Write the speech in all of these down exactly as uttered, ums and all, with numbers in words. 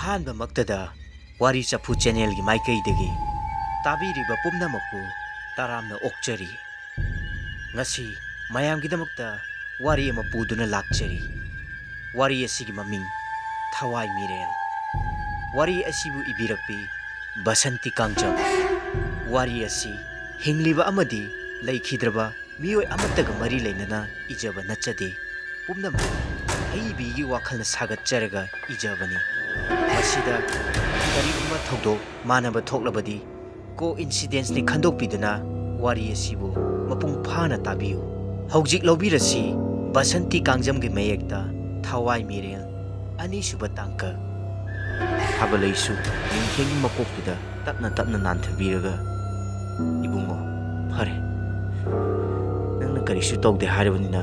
ꯑꯍꯥꯟꯕꯃꯛꯇꯗ ꯋꯥꯔꯤ ꯆꯐꯨ ꯆꯦꯅꯦꯜꯒꯤ ꯃꯥꯏꯀꯩꯗꯒꯤ ꯇꯥꯕꯤꯔꯤꯕ ꯄꯨꯝꯅꯃꯛꯄꯨ ꯇꯔꯥꯝꯅ ꯑꯣꯛꯆꯔꯤ꯫ ꯉꯁꯤ ꯃꯌꯥꯝꯒꯤꯗꯃꯛꯇ ꯋꯥꯔꯤ ꯑꯃ ꯄꯨꯗꯨꯅ ꯂꯥꯛꯆꯔꯤ꯫ ꯋꯥꯔꯤ ꯑꯁꯤꯒꯤ ꯃꯃꯤꯡ ꯊꯋꯥꯏ ꯃꯤꯔꯦꯜ꯫ ꯋꯥꯔꯤ ꯑꯁꯤꯕꯨ ꯏꯕꯤꯔꯛꯄꯤ ꯕꯁꯟꯇꯤ ꯀꯥꯡꯖꯝ꯫ ꯋꯥꯔꯤ ꯑꯁꯤ ꯍꯤꯡꯂꯤꯕ ꯑꯃꯗꯤ ꯂꯩꯈꯤꯗ꯭ꯔꯕ ꯃꯤꯑꯣꯏ ꯑꯃꯠꯇꯒ ꯃꯔꯤ ꯂꯩꯅꯅ ꯏꯖꯕ ꯅꯠꯆꯗꯦ꯫ ꯄꯨꯝꯅꯃꯛ ꯑꯏꯕꯤꯒꯤ ꯋꯥꯈꯜꯅ ꯁꯥꯒꯠꯆꯔꯒ ꯏꯖꯕꯅꯤ꯫ ꯃꯁꯤꯗ ꯀꯔꯤꯒꯨꯝꯕ ꯊꯧꯗꯣꯛ ꯃꯥꯟꯅꯕ ꯊꯣꯛꯂꯕꯗꯤ ꯀꯣ ꯏꯟꯁꯤꯗꯦꯟꯁꯅꯤ ꯈꯟꯗꯣꯛꯄꯤꯗꯨꯅ ꯋꯥꯔꯤ ꯑꯁꯤꯕꯨ ꯃꯄꯨꯡ ꯐꯥꯅ ꯇꯥꯕꯤꯌꯨ꯫ ꯍꯧꯖꯤꯛ ꯂꯧꯕꯤꯔꯁꯤ ꯕꯁꯟꯇꯤ ꯀꯥꯡꯖꯝꯒꯤ ꯃꯌꯦꯛꯇ ꯊꯋꯥꯏ ꯃꯤꯔꯦꯜ ꯑꯅꯤꯁꯨꯕ ꯇꯥꯡꯀꯛ꯫ ꯊꯥꯕꯂꯩꯁꯨ ꯅꯤꯡꯊꯦꯡꯒꯤ ꯃꯀꯣꯛꯇꯨꯗ ꯇꯞꯅ ꯇꯞꯅ ꯅꯥꯟꯊꯕꯤꯔꯒ, "ꯏꯕꯨꯡꯉꯣ, ꯐꯔꯦ, ꯅꯪꯅ ꯀꯔꯤꯁꯨ ꯇꯧꯗꯦ ꯍꯥꯏꯔꯕꯅꯤꯅ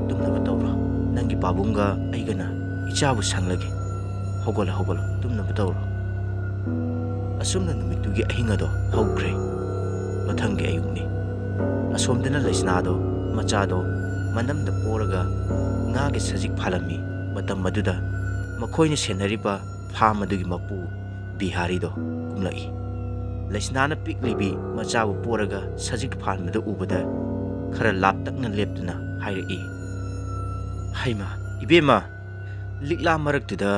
ꯇꯨꯝꯅꯕ ꯇꯧꯔꯣ꯫ ꯅꯪꯒꯤ ꯄꯥꯕꯨꯡꯒ ꯑꯩꯒꯅ ꯏꯆꯥꯕꯨ ꯁꯪꯂꯒꯦ꯫ ꯍꯧꯒꯠꯂꯣ, ꯍꯧꯒꯠꯂꯣ, ꯇꯨꯝꯅꯕ ꯇꯧꯔꯣ"꯫ ꯑꯁꯨꯝꯅ ꯅꯨꯃꯤꯠꯇꯨꯒꯤ ꯑꯍꯤꯡ ꯑꯗꯣ ꯍꯧꯈ꯭ꯔꯦ꯫ ꯃꯊꯪꯒꯤ ꯑꯌꯨꯛꯅꯤ꯫ ꯑꯁꯣꯝꯗꯅ ꯂꯩꯁꯅꯥꯗꯣ ꯃꯆꯥꯗꯣ ꯃꯅꯝꯗ ꯄꯣꯔꯒ ꯉꯥꯒꯤ ꯁꯖꯤꯛ ꯐꯥꯜꯂꯝꯃꯤ꯫ ꯃꯇꯝ ꯑꯗꯨꯗ ꯃꯈꯣꯏꯅ ꯁꯦꯟꯅꯔꯤꯕ ꯐꯥꯝ ꯑꯗꯨꯒꯤ ꯃꯄꯨ ꯕꯤꯍꯥꯔꯤꯗꯣ ꯀꯨꯝꯂꯛꯏ꯫ ꯂꯩꯁꯅꯥꯅ ꯄꯤꯛꯂꯤꯕꯤ ꯃꯆꯥꯕꯨ ꯄꯣꯔꯒ ꯁꯖꯤꯛ ꯐꯥꯟꯕꯗ ꯎꯕꯗ ꯈꯔ ꯂꯥꯞꯇꯛꯅ ꯂꯦꯞꯇꯨꯅ ꯍꯥꯏꯔꯛꯏ, "ꯍꯩꯃꯥ, ꯏꯕꯦꯝꯃ, ꯂꯤꯛꯂꯥ ꯃꯔꯛꯇꯨꯗ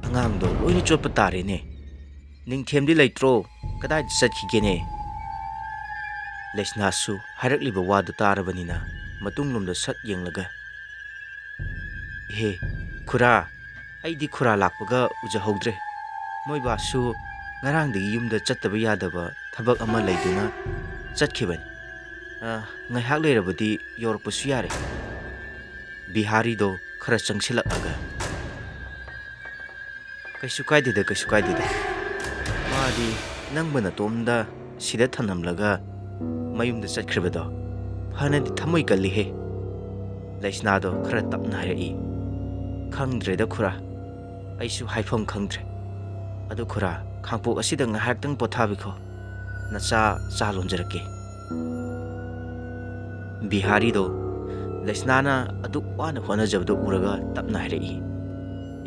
ꯑꯉꯥꯡꯗꯣ ꯂꯣꯏꯅ ꯆꯣꯠꯄ ꯇꯥꯔꯦꯅꯦ꯫ ꯅꯤꯡꯊꯦꯝꯗꯤ ꯂꯩꯇ꯭ꯔꯣ? ꯀꯗꯥꯏꯗ ꯆꯠꯈꯤꯒꯦꯅꯦ?" ꯂꯩꯁꯅꯥꯁꯨ ꯍꯥꯏꯔꯛꯂꯤꯕ ꯋꯥꯗꯨ ꯇꯥꯔꯕꯅꯤꯅ ꯃꯇꯨꯡꯂꯣꯝꯗ ꯁꯠ ꯌꯦꯡꯂꯒ, "ꯏꯍꯦ, ꯈꯨꯔꯥ, ꯑꯩꯗꯤ ꯈꯨꯔꯥ ꯂꯥꯛꯄꯒ ꯎꯖꯍꯧꯗ꯭ꯔꯦ꯫ ꯃꯣꯏ ꯕꯥꯁꯨ ꯉꯔꯥꯡꯗꯒꯤ ꯌꯨꯝꯗ ꯆꯠꯇꯕ ꯌꯥꯗꯕ ꯊꯕꯛ ꯑꯃ ꯂꯩꯗꯨꯅ ꯆꯠꯈꯤꯕꯅꯤ꯫ ꯑ, ꯉꯥꯏꯍꯥꯛ ꯂꯩꯔꯕꯗꯤ ꯌꯧꯔꯛꯄꯁꯨ ꯌꯥꯔꯦ"꯫ ꯕꯤꯍꯥꯔꯤꯗꯣ ꯈꯔ ꯆꯪꯁꯤꯜꯂꯛꯑꯒ, "ꯀꯩꯁꯨ ꯀꯥꯏꯗꯦꯗ, ꯀꯩꯁꯨ ꯀꯥꯏꯗꯦꯗ꯫ ꯃꯥꯗꯤ ꯅꯪꯕꯨ ꯅꯇꯣꯝꯗ ꯁꯤꯗ ꯊꯝꯂꯝꯂꯒ ꯃꯌꯨꯝꯗ ꯆꯠꯈ꯭ꯔꯤꯕꯗꯣ ꯐꯅꯗꯤ ꯊꯃꯣꯏ ꯀꯜꯂꯤꯍꯦ"꯫ ꯂꯩꯁꯅꯥꯗꯣ ꯈꯔ ꯇꯞꯅ ꯍꯥꯏꯔꯛꯏ, "ꯈꯪꯗ꯭ꯔꯦꯗ ꯈꯨꯔꯥ, ꯑꯩꯁꯨ ꯍꯥꯏꯐꯝ ꯈꯪꯗ꯭ꯔꯦ꯫ ꯑꯗꯨ ꯈꯨꯔꯥ, ꯈꯥꯡꯄꯣꯛ ꯑꯁꯤꯗ ꯉꯥꯏꯍꯥꯛꯇꯪ ꯄꯣꯊꯥꯕꯤꯈꯣ꯫ ꯅꯆꯥ ꯆꯥ ꯂꯣꯟꯖꯔꯛꯀꯦ"꯫ ꯕꯤꯍꯥꯔꯤꯗꯣ ꯂꯩꯁꯅꯥꯅ ꯑꯗꯨꯛ ꯋꯥꯅ ꯍꯣꯠꯅꯖꯕꯗꯨ ꯎꯔꯒ ꯇꯞꯅ ꯍꯥꯏꯔꯛꯏ,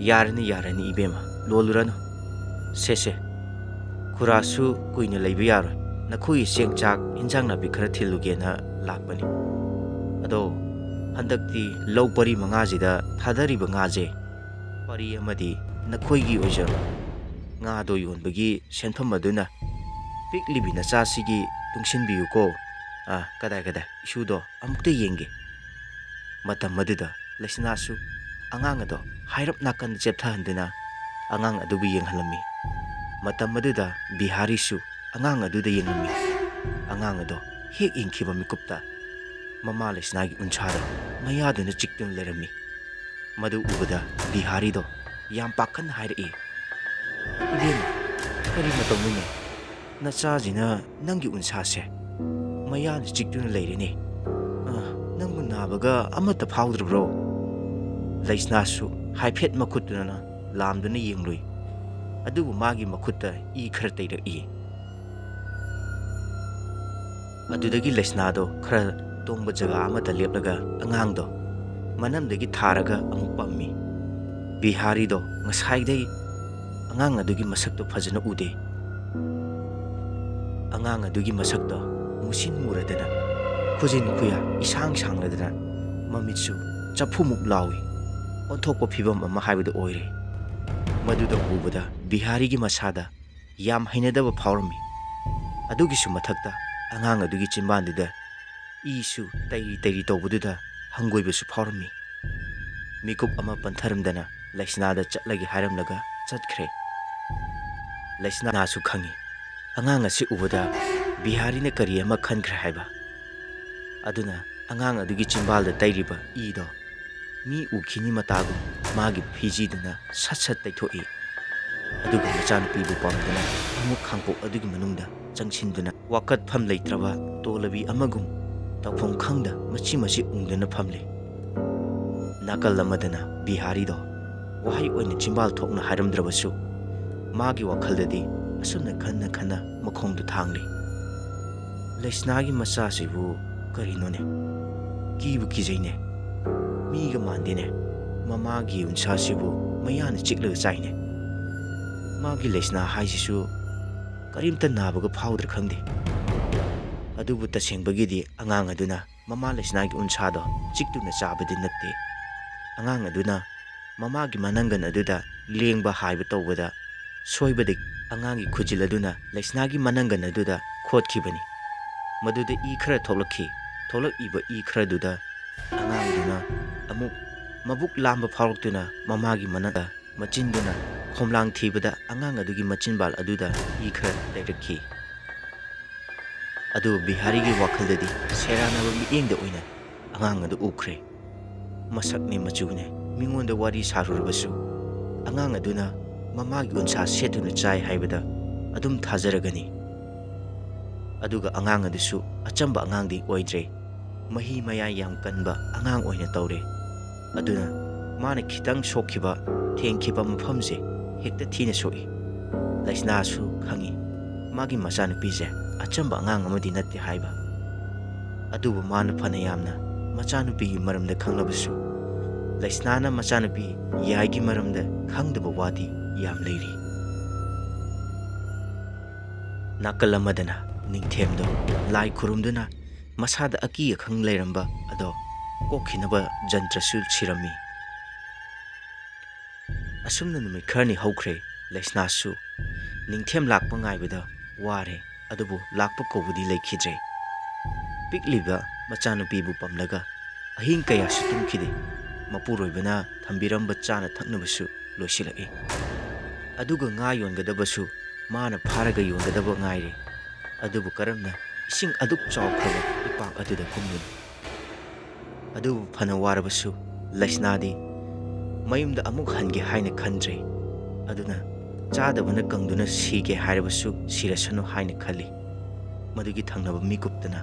"ꯌꯥꯔꯅꯤ, ꯌꯥꯔꯅꯤ ꯏꯕꯦꯝꯃ, ꯂꯣꯜꯂꯨꯔꯅꯨ꯫ "ꯁꯦ ꯁꯦ, ꯈꯨꯔꯥꯁꯨ ꯀꯨꯏꯅ ꯂꯩꯕ ꯌꯥꯔꯣꯏ, ꯅꯈꯣꯏꯒꯤ ꯆꯦꯡ ꯆꯥꯛ ꯏꯟꯖꯥꯡ ꯅꯥꯄꯤ ꯈꯔ ꯊꯤꯜꯂꯨꯒꯦꯅ ꯂꯥꯛꯄꯅꯤ꯫ ꯑꯗꯣ ꯍꯟꯗꯛꯇꯤ ꯂꯧ ꯄꯔꯤ ꯃꯉꯥꯁꯤꯗ ꯊꯥꯗꯔꯤꯕ ꯉꯥꯁꯦ ꯄꯔꯤ ꯑꯃꯗꯤ ꯅꯈꯣꯏꯒꯤ ꯑꯣꯏꯖꯔꯣ꯫ ꯉꯥꯗꯣ ꯌꯣꯟꯕꯒꯤ ꯁꯦꯟꯐꯝ ꯑꯗꯨꯅ ꯄꯤꯛꯂꯤꯕꯤ ꯅꯆꯥꯁꯤꯒꯤ ꯇꯨꯡꯁꯤꯟꯕꯤꯌꯨꯀꯣ꯫ ꯑꯥ, ꯀꯗꯥꯏ ꯀꯗꯥꯏ, ꯏꯁꯨꯗꯣ ꯑꯃꯨꯛꯇ ꯌꯦꯡꯒꯦ"꯫ ꯃꯇꯝ ꯑꯗꯨꯗ ꯂꯩꯁꯅꯥꯁꯨ ꯑꯉꯥꯡ ꯑꯗꯣ ꯍꯥꯏꯔꯞ ꯅꯥꯀꯟꯗ ꯆꯦꯞꯊꯍꯟꯗꯨꯅ ꯑꯉꯥꯡ ꯑꯗꯨꯕꯨ ꯌꯦꯡꯍꯜꯂꯝꯃꯤ꯫ ꯃꯇꯝ ꯑꯗꯨꯗ ꯕꯤꯍꯥꯔꯤꯁꯨ ꯑꯉꯥꯡ ꯑꯗꯨꯗ ꯌꯦꯡꯂꯝꯃꯤ꯫ ꯑꯉꯥꯡ ꯑꯗꯣ ꯍꯦꯛ ꯌꯦꯡꯈꯤꯕ ꯃꯤꯀꯨꯞꯇ ꯃꯃꯥ ꯂꯩꯁꯅꯥꯒꯤ ꯎꯟꯁꯥꯗ ꯃꯌꯥꯗꯨꯅ ꯆꯤꯛꯇꯨꯅ ꯂꯩꯔꯝꯃꯤ꯫ ꯃꯗꯨ ꯎꯕꯗ ꯕꯤꯍꯥꯔꯤꯗꯣ ꯌꯥꯝ ꯄꯥꯈꯠꯅ ꯍꯥꯏꯔꯛꯏ, "ꯏꯕꯦꯝꯃ, ꯀꯔꯤ ꯃꯇꯧꯅꯣꯅꯦ? ꯅꯆꯥꯁꯤꯅ ꯅꯪꯒꯤ ꯎꯟꯁꯥꯁꯦ ꯃꯌꯥꯅ ꯆꯤꯛꯇꯨꯅ ꯂꯩꯔꯦꯅꯦ꯫ ꯑ, ꯅꯪꯕꯨ ꯅꯥꯕꯒ ꯑꯃꯠꯇ ꯐꯥꯎꯗ꯭ꯔꯕ꯭ꯔꯣ?" ꯂꯩꯁꯅꯥꯁꯨ ꯍꯥꯏꯐꯦꯠ ꯃꯈꯨꯠꯇꯨꯅ ꯂꯥꯝꯗꯨꯅ ꯌꯦꯡꯂꯨꯏ꯫ ꯑꯗꯨꯕꯨ ꯃꯥꯒꯤ ꯃꯈꯨꯠꯇ ꯏ ꯈꯔ ꯇꯩꯔꯛꯏ꯫ ꯑꯗꯨꯗꯒꯤ ꯂꯩꯁꯅꯥꯗꯣ ꯈꯔ ꯇꯣꯡꯕ ꯖꯒꯥ ꯑꯃꯗ ꯂꯦꯞꯂꯒ ꯑꯉꯥꯡꯗꯣ ꯃꯅꯝꯗꯒꯤ ꯊꯥꯔꯒ ꯑꯃꯨꯛ ꯄꯝꯃꯤ꯫ ꯕꯤꯍꯥꯔꯤꯗꯣ ꯉꯁꯥꯏꯗꯩ ꯑꯉꯥꯡ ꯑꯗꯨꯒꯤ ꯃꯁꯛꯇꯣ ꯐꯖꯅ ꯎꯗꯦ꯫ ꯑꯉꯥꯡ ꯑꯗꯨꯒꯤ ꯃꯁꯛꯇꯣ ꯃꯨꯁꯤꯟ ꯃꯨꯔꯗꯅ, ꯈꯨꯖꯤꯟ ꯈꯨꯌꯥ ꯏꯁꯥꯡ ꯁꯥꯡꯂꯗꯅ, ꯃꯃꯤꯠꯁꯨ ꯆꯐꯨꯃꯨꯛ ꯂꯥꯎꯏ꯫ ꯑꯣꯟꯊꯣꯛꯄ ꯐꯤꯕꯝ ꯑꯃ ꯍꯥꯏꯕꯗꯨ ꯑꯣꯏꯔꯦ꯫ ꯃꯗꯨꯗ ꯎꯕꯗ ꯕꯤꯍꯥꯔꯤꯒꯤ ꯃꯁꯥꯗ ꯌꯥꯝ ꯍꯩꯅꯗꯕ ꯐꯥꯎꯔꯝꯃꯤ꯫ ꯑꯗꯨꯒꯤꯁꯨ ꯃꯊꯛꯇ ꯑꯉꯥꯡ ꯑꯗꯨꯒꯤ ꯆꯤꯟꯕꯥꯟꯗꯨꯗ ꯏꯁꯨ ꯇꯩꯔꯤ ꯇꯩꯔꯤ ꯇꯧꯕꯗꯨꯗ ꯍꯪꯒꯣꯏꯕꯁꯨ ꯐꯥꯎꯔꯝꯃꯤ꯫ ꯃꯤꯀꯨꯞ ꯑꯃ ꯄꯟꯊꯔꯝꯗꯅ ꯂꯩꯁꯅꯥꯗ ꯆꯠꯂꯒꯦ ꯍꯥꯏꯔꯝꯂꯒ ꯆꯠꯈ꯭ꯔꯦ꯫ ꯂꯩꯁꯅꯥꯁꯨ ꯈꯪꯏ, ꯑꯉꯥꯡ ꯑꯁꯤ ꯎꯕꯗ ꯕꯤꯍꯥꯔꯤꯅ ꯀꯔꯤ ꯑꯃ ꯈꯟꯈ꯭ꯔꯦ ꯍꯥꯏꯕ꯫ ꯑꯗꯨꯅ ꯑꯉꯥꯡ ꯑꯗꯨꯒꯤ ꯆꯤꯝꯕꯥꯜꯗ ꯇꯩꯔꯤꯕ ꯏꯗꯣ ꯃꯤ ꯎꯈꯤꯅꯤ ꯃꯇꯥꯒꯨꯝ ꯃꯥꯒꯤ ꯐꯤꯖꯤꯗꯨꯅ ꯁꯠ ꯁꯠ ꯇꯩꯊꯣꯛꯏ꯫ ꯑꯗꯨꯒ ꯃꯆꯥꯅꯨꯄꯤꯕꯨ ꯄꯥꯝꯗꯨꯅ ꯑꯃꯨꯛ ꯈꯥꯡꯄꯣꯛ ꯑꯗꯨꯒꯤ ꯃꯅꯨꯡꯗ ꯆꯪꯁꯤꯟꯗꯨꯅ ꯋꯥꯀꯠꯐꯝ ꯂꯩꯇ꯭ꯔꯕ ꯇꯣꯂꯕꯤ ꯑꯃꯒꯨꯝ ꯇꯧꯐꯝ ꯈꯪꯗ ꯃꯆꯤ ꯃꯆꯤ ꯎꯪꯗꯨꯅ ꯐꯝꯂꯤ꯫ ꯅꯥꯀꯜ ꯑꯃꯗꯅ ꯕꯤꯍꯥꯔꯤꯗꯣ ꯋꯥꯍꯩ ꯑꯣꯏꯅ ꯆꯤꯝꯕꯥꯜ ꯊꯣꯛꯅ ꯍꯥꯏꯔꯝꯗ꯭ꯔꯕꯁꯨ ꯃꯥꯒꯤ ꯋꯥꯈꯜꯗꯗꯤ ꯑꯁꯨꯝꯅ ꯈꯟꯅ ꯈꯟꯅ ꯃꯈꯣꯡꯗꯨ ꯊꯥꯡꯂꯤ꯫ "ꯂꯩꯁꯅꯥꯒꯤ ꯃꯆꯥꯁꯤꯕꯨ ꯀꯔꯤꯅꯣꯅꯦ? ꯀꯤꯕꯨ ꯀꯤꯖꯩꯅꯦ꯫ ꯃꯤꯒ ꯃꯥꯟꯗꯦꯅꯦ꯫ ꯃꯃꯥꯒꯤ ꯎꯟꯁꯥꯁꯤꯕꯨ ꯃꯌꯥꯅ ꯆꯤꯛꯂꯒ ꯆꯥꯏꯅꯦ꯫ ꯃꯥꯒꯤ ꯂꯩꯁꯅꯥ ꯍꯥꯏꯁꯤꯁꯨ ꯀꯔꯤꯝꯇ ꯅꯥꯕꯒ ꯐꯥꯎꯗ꯭ꯔꯥ ꯈꯪꯗꯦ꯫ ꯑꯗꯨꯕꯨ ꯇꯁꯦꯡꯕꯒꯤꯗꯤ ꯑꯉꯥꯡ ꯑꯗꯨꯅ ꯃꯃꯥ ꯂꯩꯁꯅꯥꯒꯤ ꯎꯟꯁꯥꯗꯣ ꯆꯤꯛꯇꯨꯅ ꯆꯥꯕꯗꯤ ꯅꯠꯇꯦ꯫ ꯑꯉꯥꯡ ꯑꯗꯨꯅ ꯃꯃꯥꯒꯤ ꯃꯅꯪꯒꯟ ꯑꯗꯨꯗ ꯂꯦꯡꯕ ꯍꯥꯏꯕ ꯇꯧꯕꯗ ꯁꯣꯏꯕꯗꯒꯤ ꯑꯉꯥꯡꯒꯤ ꯈꯨꯖꯤꯜ ꯑꯗꯨꯅ ꯂꯩꯁꯅꯥꯒꯤ ꯃꯅꯪꯒꯟ ꯑꯗꯨꯗ ꯈꯣꯠꯈꯤꯕꯅꯤ꯫ ꯃꯗꯨꯗ ꯏ ꯈꯔ ꯊꯣꯛꯂꯛꯈꯤ꯫ ꯊꯣꯛꯂꯛꯏꯕ ꯏ ꯈꯔꯗꯨꯗ ꯑꯉꯥꯡꯗꯨꯅ ꯑꯃꯨꯛ ꯃꯕꯨꯛ ꯂꯥꯝꯕ ꯐꯥꯎꯔꯛꯇꯨꯅ ꯃꯃꯥꯒꯤ ꯃꯅꯥꯛꯇ ꯃꯆꯤꯟꯗꯨꯅ ꯈꯣꯝꯂꯥꯡ ꯊꯤꯕꯗ ꯑꯉꯥꯡ ꯑꯗꯨꯒꯤ ꯃꯆꯤꯟꯕꯥꯜ ꯑꯗꯨꯗ ꯏ ꯈꯔ ꯂꯩꯔꯛꯈꯤ꯫ ꯑꯗꯨ ꯕꯤꯍꯥꯔꯤꯒꯤ ꯋꯥꯈꯜꯗꯗꯤ ꯁꯦꯔꯥꯟꯅꯕ ꯃꯤꯠꯌꯦꯡꯗ ꯑꯣꯏꯅ ꯑꯉꯥꯡ ꯑꯗꯨ ꯎꯈ꯭ꯔꯦ꯫ ꯃꯁꯛꯅꯦ ꯃꯆꯨꯅꯦ ꯃꯤꯉꯣꯟꯗ ꯋꯥꯔꯤ ꯁꯥꯔꯨꯔꯕꯁꯨ ꯑꯉꯥꯡ ꯑꯗꯨꯅ ꯃꯃꯥꯒꯤ ꯎꯟꯁꯥ ꯁꯦꯠꯇꯨꯅ ꯆꯥꯏ ꯍꯥꯏꯕꯗ ꯑꯗꯨꯝ ꯊꯥꯖꯔꯒꯅꯤ꯫ ꯑꯗꯨꯒ ꯑꯉꯥꯡ ꯑꯗꯨꯁꯨ ꯑꯆꯝꯕ ꯑꯉꯥꯡꯗꯤ ꯑꯣꯏꯗ꯭ꯔꯦ꯫ ꯃꯍꯤ ꯃꯌꯥꯏ ꯌꯥꯝ ꯀꯟꯕ ꯑꯉꯥꯡ ꯑꯣꯏꯅ ꯇꯧꯔꯦ꯫ ꯑꯗꯨꯅ ꯃꯥꯅ ꯈꯤꯇꯪ ꯁꯣꯛꯈꯤꯕ, ꯊꯦꯡꯈꯤꯕ ꯃꯐꯝꯁꯦ ꯍꯦꯛꯇ ꯊꯤꯅ ꯁꯣꯛꯏ꯫ ꯂꯩꯁꯅꯥꯁꯨ ꯈꯪꯏ ꯃꯥꯒꯤ ꯃꯆꯥꯅꯨꯄꯤꯁꯦ ꯑꯆꯝꯕ ꯑꯉꯥꯡ ꯑꯃꯗꯤ ꯅꯠꯇꯦ ꯍꯥꯏꯕ꯫ ꯑꯗꯨꯕꯨ ꯃꯥꯅ ꯐꯅ ꯌꯥꯝꯅ ꯃꯆꯥꯅꯨꯄꯤꯒꯤ ꯃꯔꯝꯗ ꯈꯪꯂꯕꯁꯨ, ꯂꯩꯁꯅꯥꯅ ꯃꯆꯥꯅꯨꯄꯤ ꯌꯥꯏꯒꯤ ꯃꯔꯝꯗ ꯈꯪꯗꯕ ꯋꯥꯗꯤ ꯌꯥꯝ ꯂꯩꯔꯤ꯫ ꯅꯥꯀꯜ ꯑꯃꯗꯅ ꯅꯤꯡꯊꯦꯝꯗꯣ ꯂꯥꯏ ꯈꯨꯔꯨꯝꯗꯨꯅ ꯃꯁꯥꯗ ꯑꯀꯤ ꯑꯈꯪ ꯂꯩꯔꯝꯕ ꯑꯗꯣ ꯀꯣꯛꯈꯤꯅꯕ ꯖꯟꯇ꯭ꯔꯁꯨ ꯁꯤꯔꯝꯃꯤ꯫ ꯑꯁꯨꯝꯅ ꯅꯨꯃꯤꯠ ꯈꯔꯅꯤ ꯍꯧꯈ꯭ꯔꯦ꯫ ꯂꯩꯁꯅꯥꯁꯨ ꯅꯤꯡꯊꯦꯝ ꯂꯥꯛꯄ ꯉꯥꯏꯕꯗ ꯋꯥꯔꯦ, ꯑꯗꯨꯕꯨ ꯂꯥꯛꯄ ꯀꯧꯕꯗꯤ ꯂꯩꯈꯤꯗ꯭ꯔꯦ꯫ ꯄꯤꯛꯂꯤꯕ ꯃꯆꯥꯅꯨꯄꯤꯕꯨ ꯄꯝꯂꯒ ꯑꯍꯤꯡ ꯀꯌꯥꯁꯨ ꯇꯨꯝꯈꯤꯗꯦ꯫ ꯃꯄꯨꯔꯣꯏꯕꯅ ꯊꯝꯕꯤꯔꯝꯕ ꯆꯥꯅ ꯊꯛꯅꯕꯁꯨ ꯂꯣꯏꯁꯤꯜꯂꯛꯏ꯫ ꯑꯗꯨꯒ ꯉꯥ ꯌꯣꯟꯒꯗꯕꯁꯨ ꯃꯥꯅ ꯐꯥꯔꯒ ꯌꯣꯟꯒꯗꯕ ꯉꯥꯏꯔꯦ꯫ ꯑꯗꯨꯕꯨ ꯀꯔꯝꯅ ꯏꯁꯤꯡ ꯑꯗꯨꯛ ꯆꯥꯎꯈ꯭ꯔꯕ ꯏꯄꯥꯛ ꯑꯗꯨꯗ ꯀꯨꯝꯒꯅꯤ? ꯑꯗꯨꯕꯨ ꯐꯅ ꯋꯥꯔꯕꯁꯨ ꯂꯩꯁꯅꯥꯗꯤ ꯃꯌꯨꯝꯗ ꯑꯃꯨꯛ ꯍꯟꯒꯦ ꯍꯥꯏꯅ ꯈꯟꯗ꯭ꯔꯦ꯫ ꯑꯗꯨꯅ ꯆꯥꯗꯕꯅ ꯀꯪꯗꯨꯅ ꯁꯤꯒꯦ ꯍꯥꯏꯔꯕꯁꯨ ꯁꯤꯔꯁꯅꯨ ꯍꯥꯏꯅ ꯈꯜꯂꯤ꯫ ꯃꯗꯨꯒꯤ ꯊꯪꯅꯕ ꯃꯤꯀꯨꯞꯇꯅ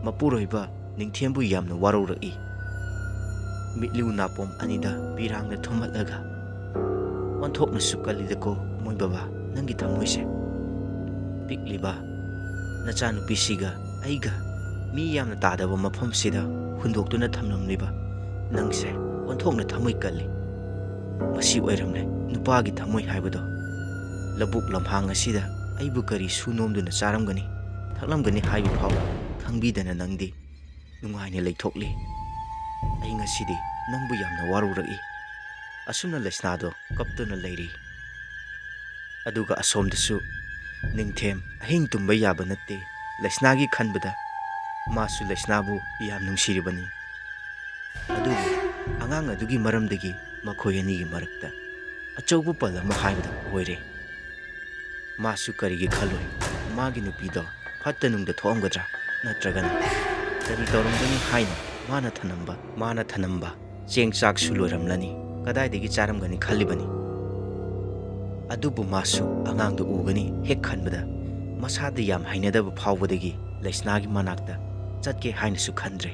ꯃꯄꯨꯔꯣꯏꯕ ꯅꯤꯡꯊꯦꯝꯕꯨ ꯌꯥꯝꯅ ꯋꯥꯔꯧꯔꯛꯏ꯫ ꯃꯤꯠꯂꯨ ꯅꯥꯄꯣꯝ ꯑꯅꯤꯗ ꯄꯤꯔꯥꯡꯅ ꯊꯨꯝꯍꯠꯂꯒ, "ꯑꯣꯟꯊꯣꯛꯅꯁꯨ ꯀꯜꯂꯤꯗꯀꯣ ꯃꯣꯏ ꯕꯕꯥ, ꯅꯪꯒꯤ ꯊꯃꯣꯏꯁꯦ꯫ ꯄꯤꯛꯂꯤꯕ ꯅꯆꯥꯅꯨꯄꯤꯁꯤꯒ ꯑꯩꯒ ꯃꯤ ꯌꯥꯝꯅ ꯇꯥꯗꯕ ꯃꯐꯝꯁꯤꯗ ꯍꯨꯟꯗꯣꯛꯇꯨꯅ ꯊꯝꯂꯝꯂꯤꯕ ꯅꯪꯁꯦ ꯑꯣꯟꯊꯣꯛꯅ ꯊꯃꯣꯏ ꯀꯜꯂꯤ꯫ ꯃꯁꯤ ꯑꯣꯏꯔꯝꯂꯦ ꯅꯨꯄꯥꯒꯤ ꯊꯃꯣꯏ ꯍꯥꯏꯕꯗꯣ꯫ ꯂꯧꯕꯨꯛ ꯂꯝꯍꯥꯡ ꯑꯁꯤꯗ ꯑꯩꯕꯨ ꯀꯔꯤ ꯁꯨ ꯅꯣꯝꯗꯨꯅ ꯆꯥꯔꯝꯒꯅꯤ, ꯊꯛꯂꯝꯒꯅꯤ ꯍꯥꯏꯕ ꯐꯥꯎ ꯈꯪꯕꯤꯗꯅ ꯅꯪꯗꯤ ꯅꯨꯡꯉꯥꯏꯅ ꯂꯩꯊꯣꯛꯂꯤ꯫ ꯑꯩ ꯉꯁꯤꯗꯤ ꯅꯪꯕꯨ ꯌꯥꯝꯅ ꯋꯥꯔꯧꯔꯛꯏ꯫ ꯑꯁꯨꯝꯅ ꯂꯩꯁꯅꯥꯗꯣ ꯀꯞꯇꯨꯅ ꯂꯩꯔꯤ꯫ ꯑꯗꯨꯒ ꯑꯁꯣꯝꯗꯁꯨ ꯅꯤꯡꯊꯦꯝ ꯑꯍꯤꯡ ꯇꯨꯝꯕ ꯌꯥꯕ ꯅꯠꯇꯦ꯫ ꯂꯩꯁꯅꯥꯒꯤ ꯈꯟꯕꯗ ꯃꯥꯁꯨ ꯂꯩꯁꯅꯥꯕꯨ ꯌꯥꯝ ꯅꯨꯡꯁꯤꯔꯤꯕꯅꯤ꯫ ꯑꯗꯨꯕꯨ ꯑꯉꯥꯡ ꯑꯗꯨꯒꯤ ꯃꯔꯝꯗꯒꯤ ꯃꯈꯣꯏ ꯑꯅꯤꯒꯤ ꯃꯔꯛꯇ ꯑꯆꯧꯕ ꯄꯜ ꯑꯃ ꯍꯥꯏꯕꯗꯨ ꯑꯣꯏꯔꯦ꯫ ꯃꯥꯁꯨ ꯀꯔꯤꯒꯤ ꯈꯜꯂꯣꯏ? ꯃꯥꯒꯤ ꯅꯨꯄꯤꯗꯣ ꯐꯠꯇ ꯅꯨꯡꯗ ꯊꯣꯛꯑꯝꯒꯗ꯭ꯔꯥ? ꯅꯠꯇ꯭ꯔꯒꯅ ꯀꯔꯤ ꯇꯧꯔꯝꯒꯅꯤ ꯍꯥꯏꯅ ꯃꯥꯅ ꯊꯅꯝꯕ, ꯃꯥꯅ ꯊꯅꯝꯕ ꯆꯦꯡ ꯆꯥꯛꯁꯨ ꯂꯣꯏꯔꯝꯂꯅꯤ꯫ ꯀꯗꯥꯏꯗꯒꯤ ꯆꯥꯔꯝꯒꯅꯤ ꯈꯜꯂꯤꯕꯅꯤ꯫ ꯑꯗꯨꯕꯨ ꯃꯥꯁꯨ ꯑꯉꯥꯡꯗꯨ ꯎꯒꯅꯤ ꯍꯦꯛ ꯈꯟꯕꯗ ꯃꯁꯥꯗ ꯌꯥꯝ ꯍꯩꯅꯗꯕ ꯐꯥꯎꯕꯗꯒꯤ ꯂꯩꯁꯅꯥꯒꯤ ꯃꯅꯥꯛꯇ ꯆꯠꯀꯦ ꯍꯥꯏꯅꯁꯨ ꯈꯟꯗ꯭ꯔꯦ꯫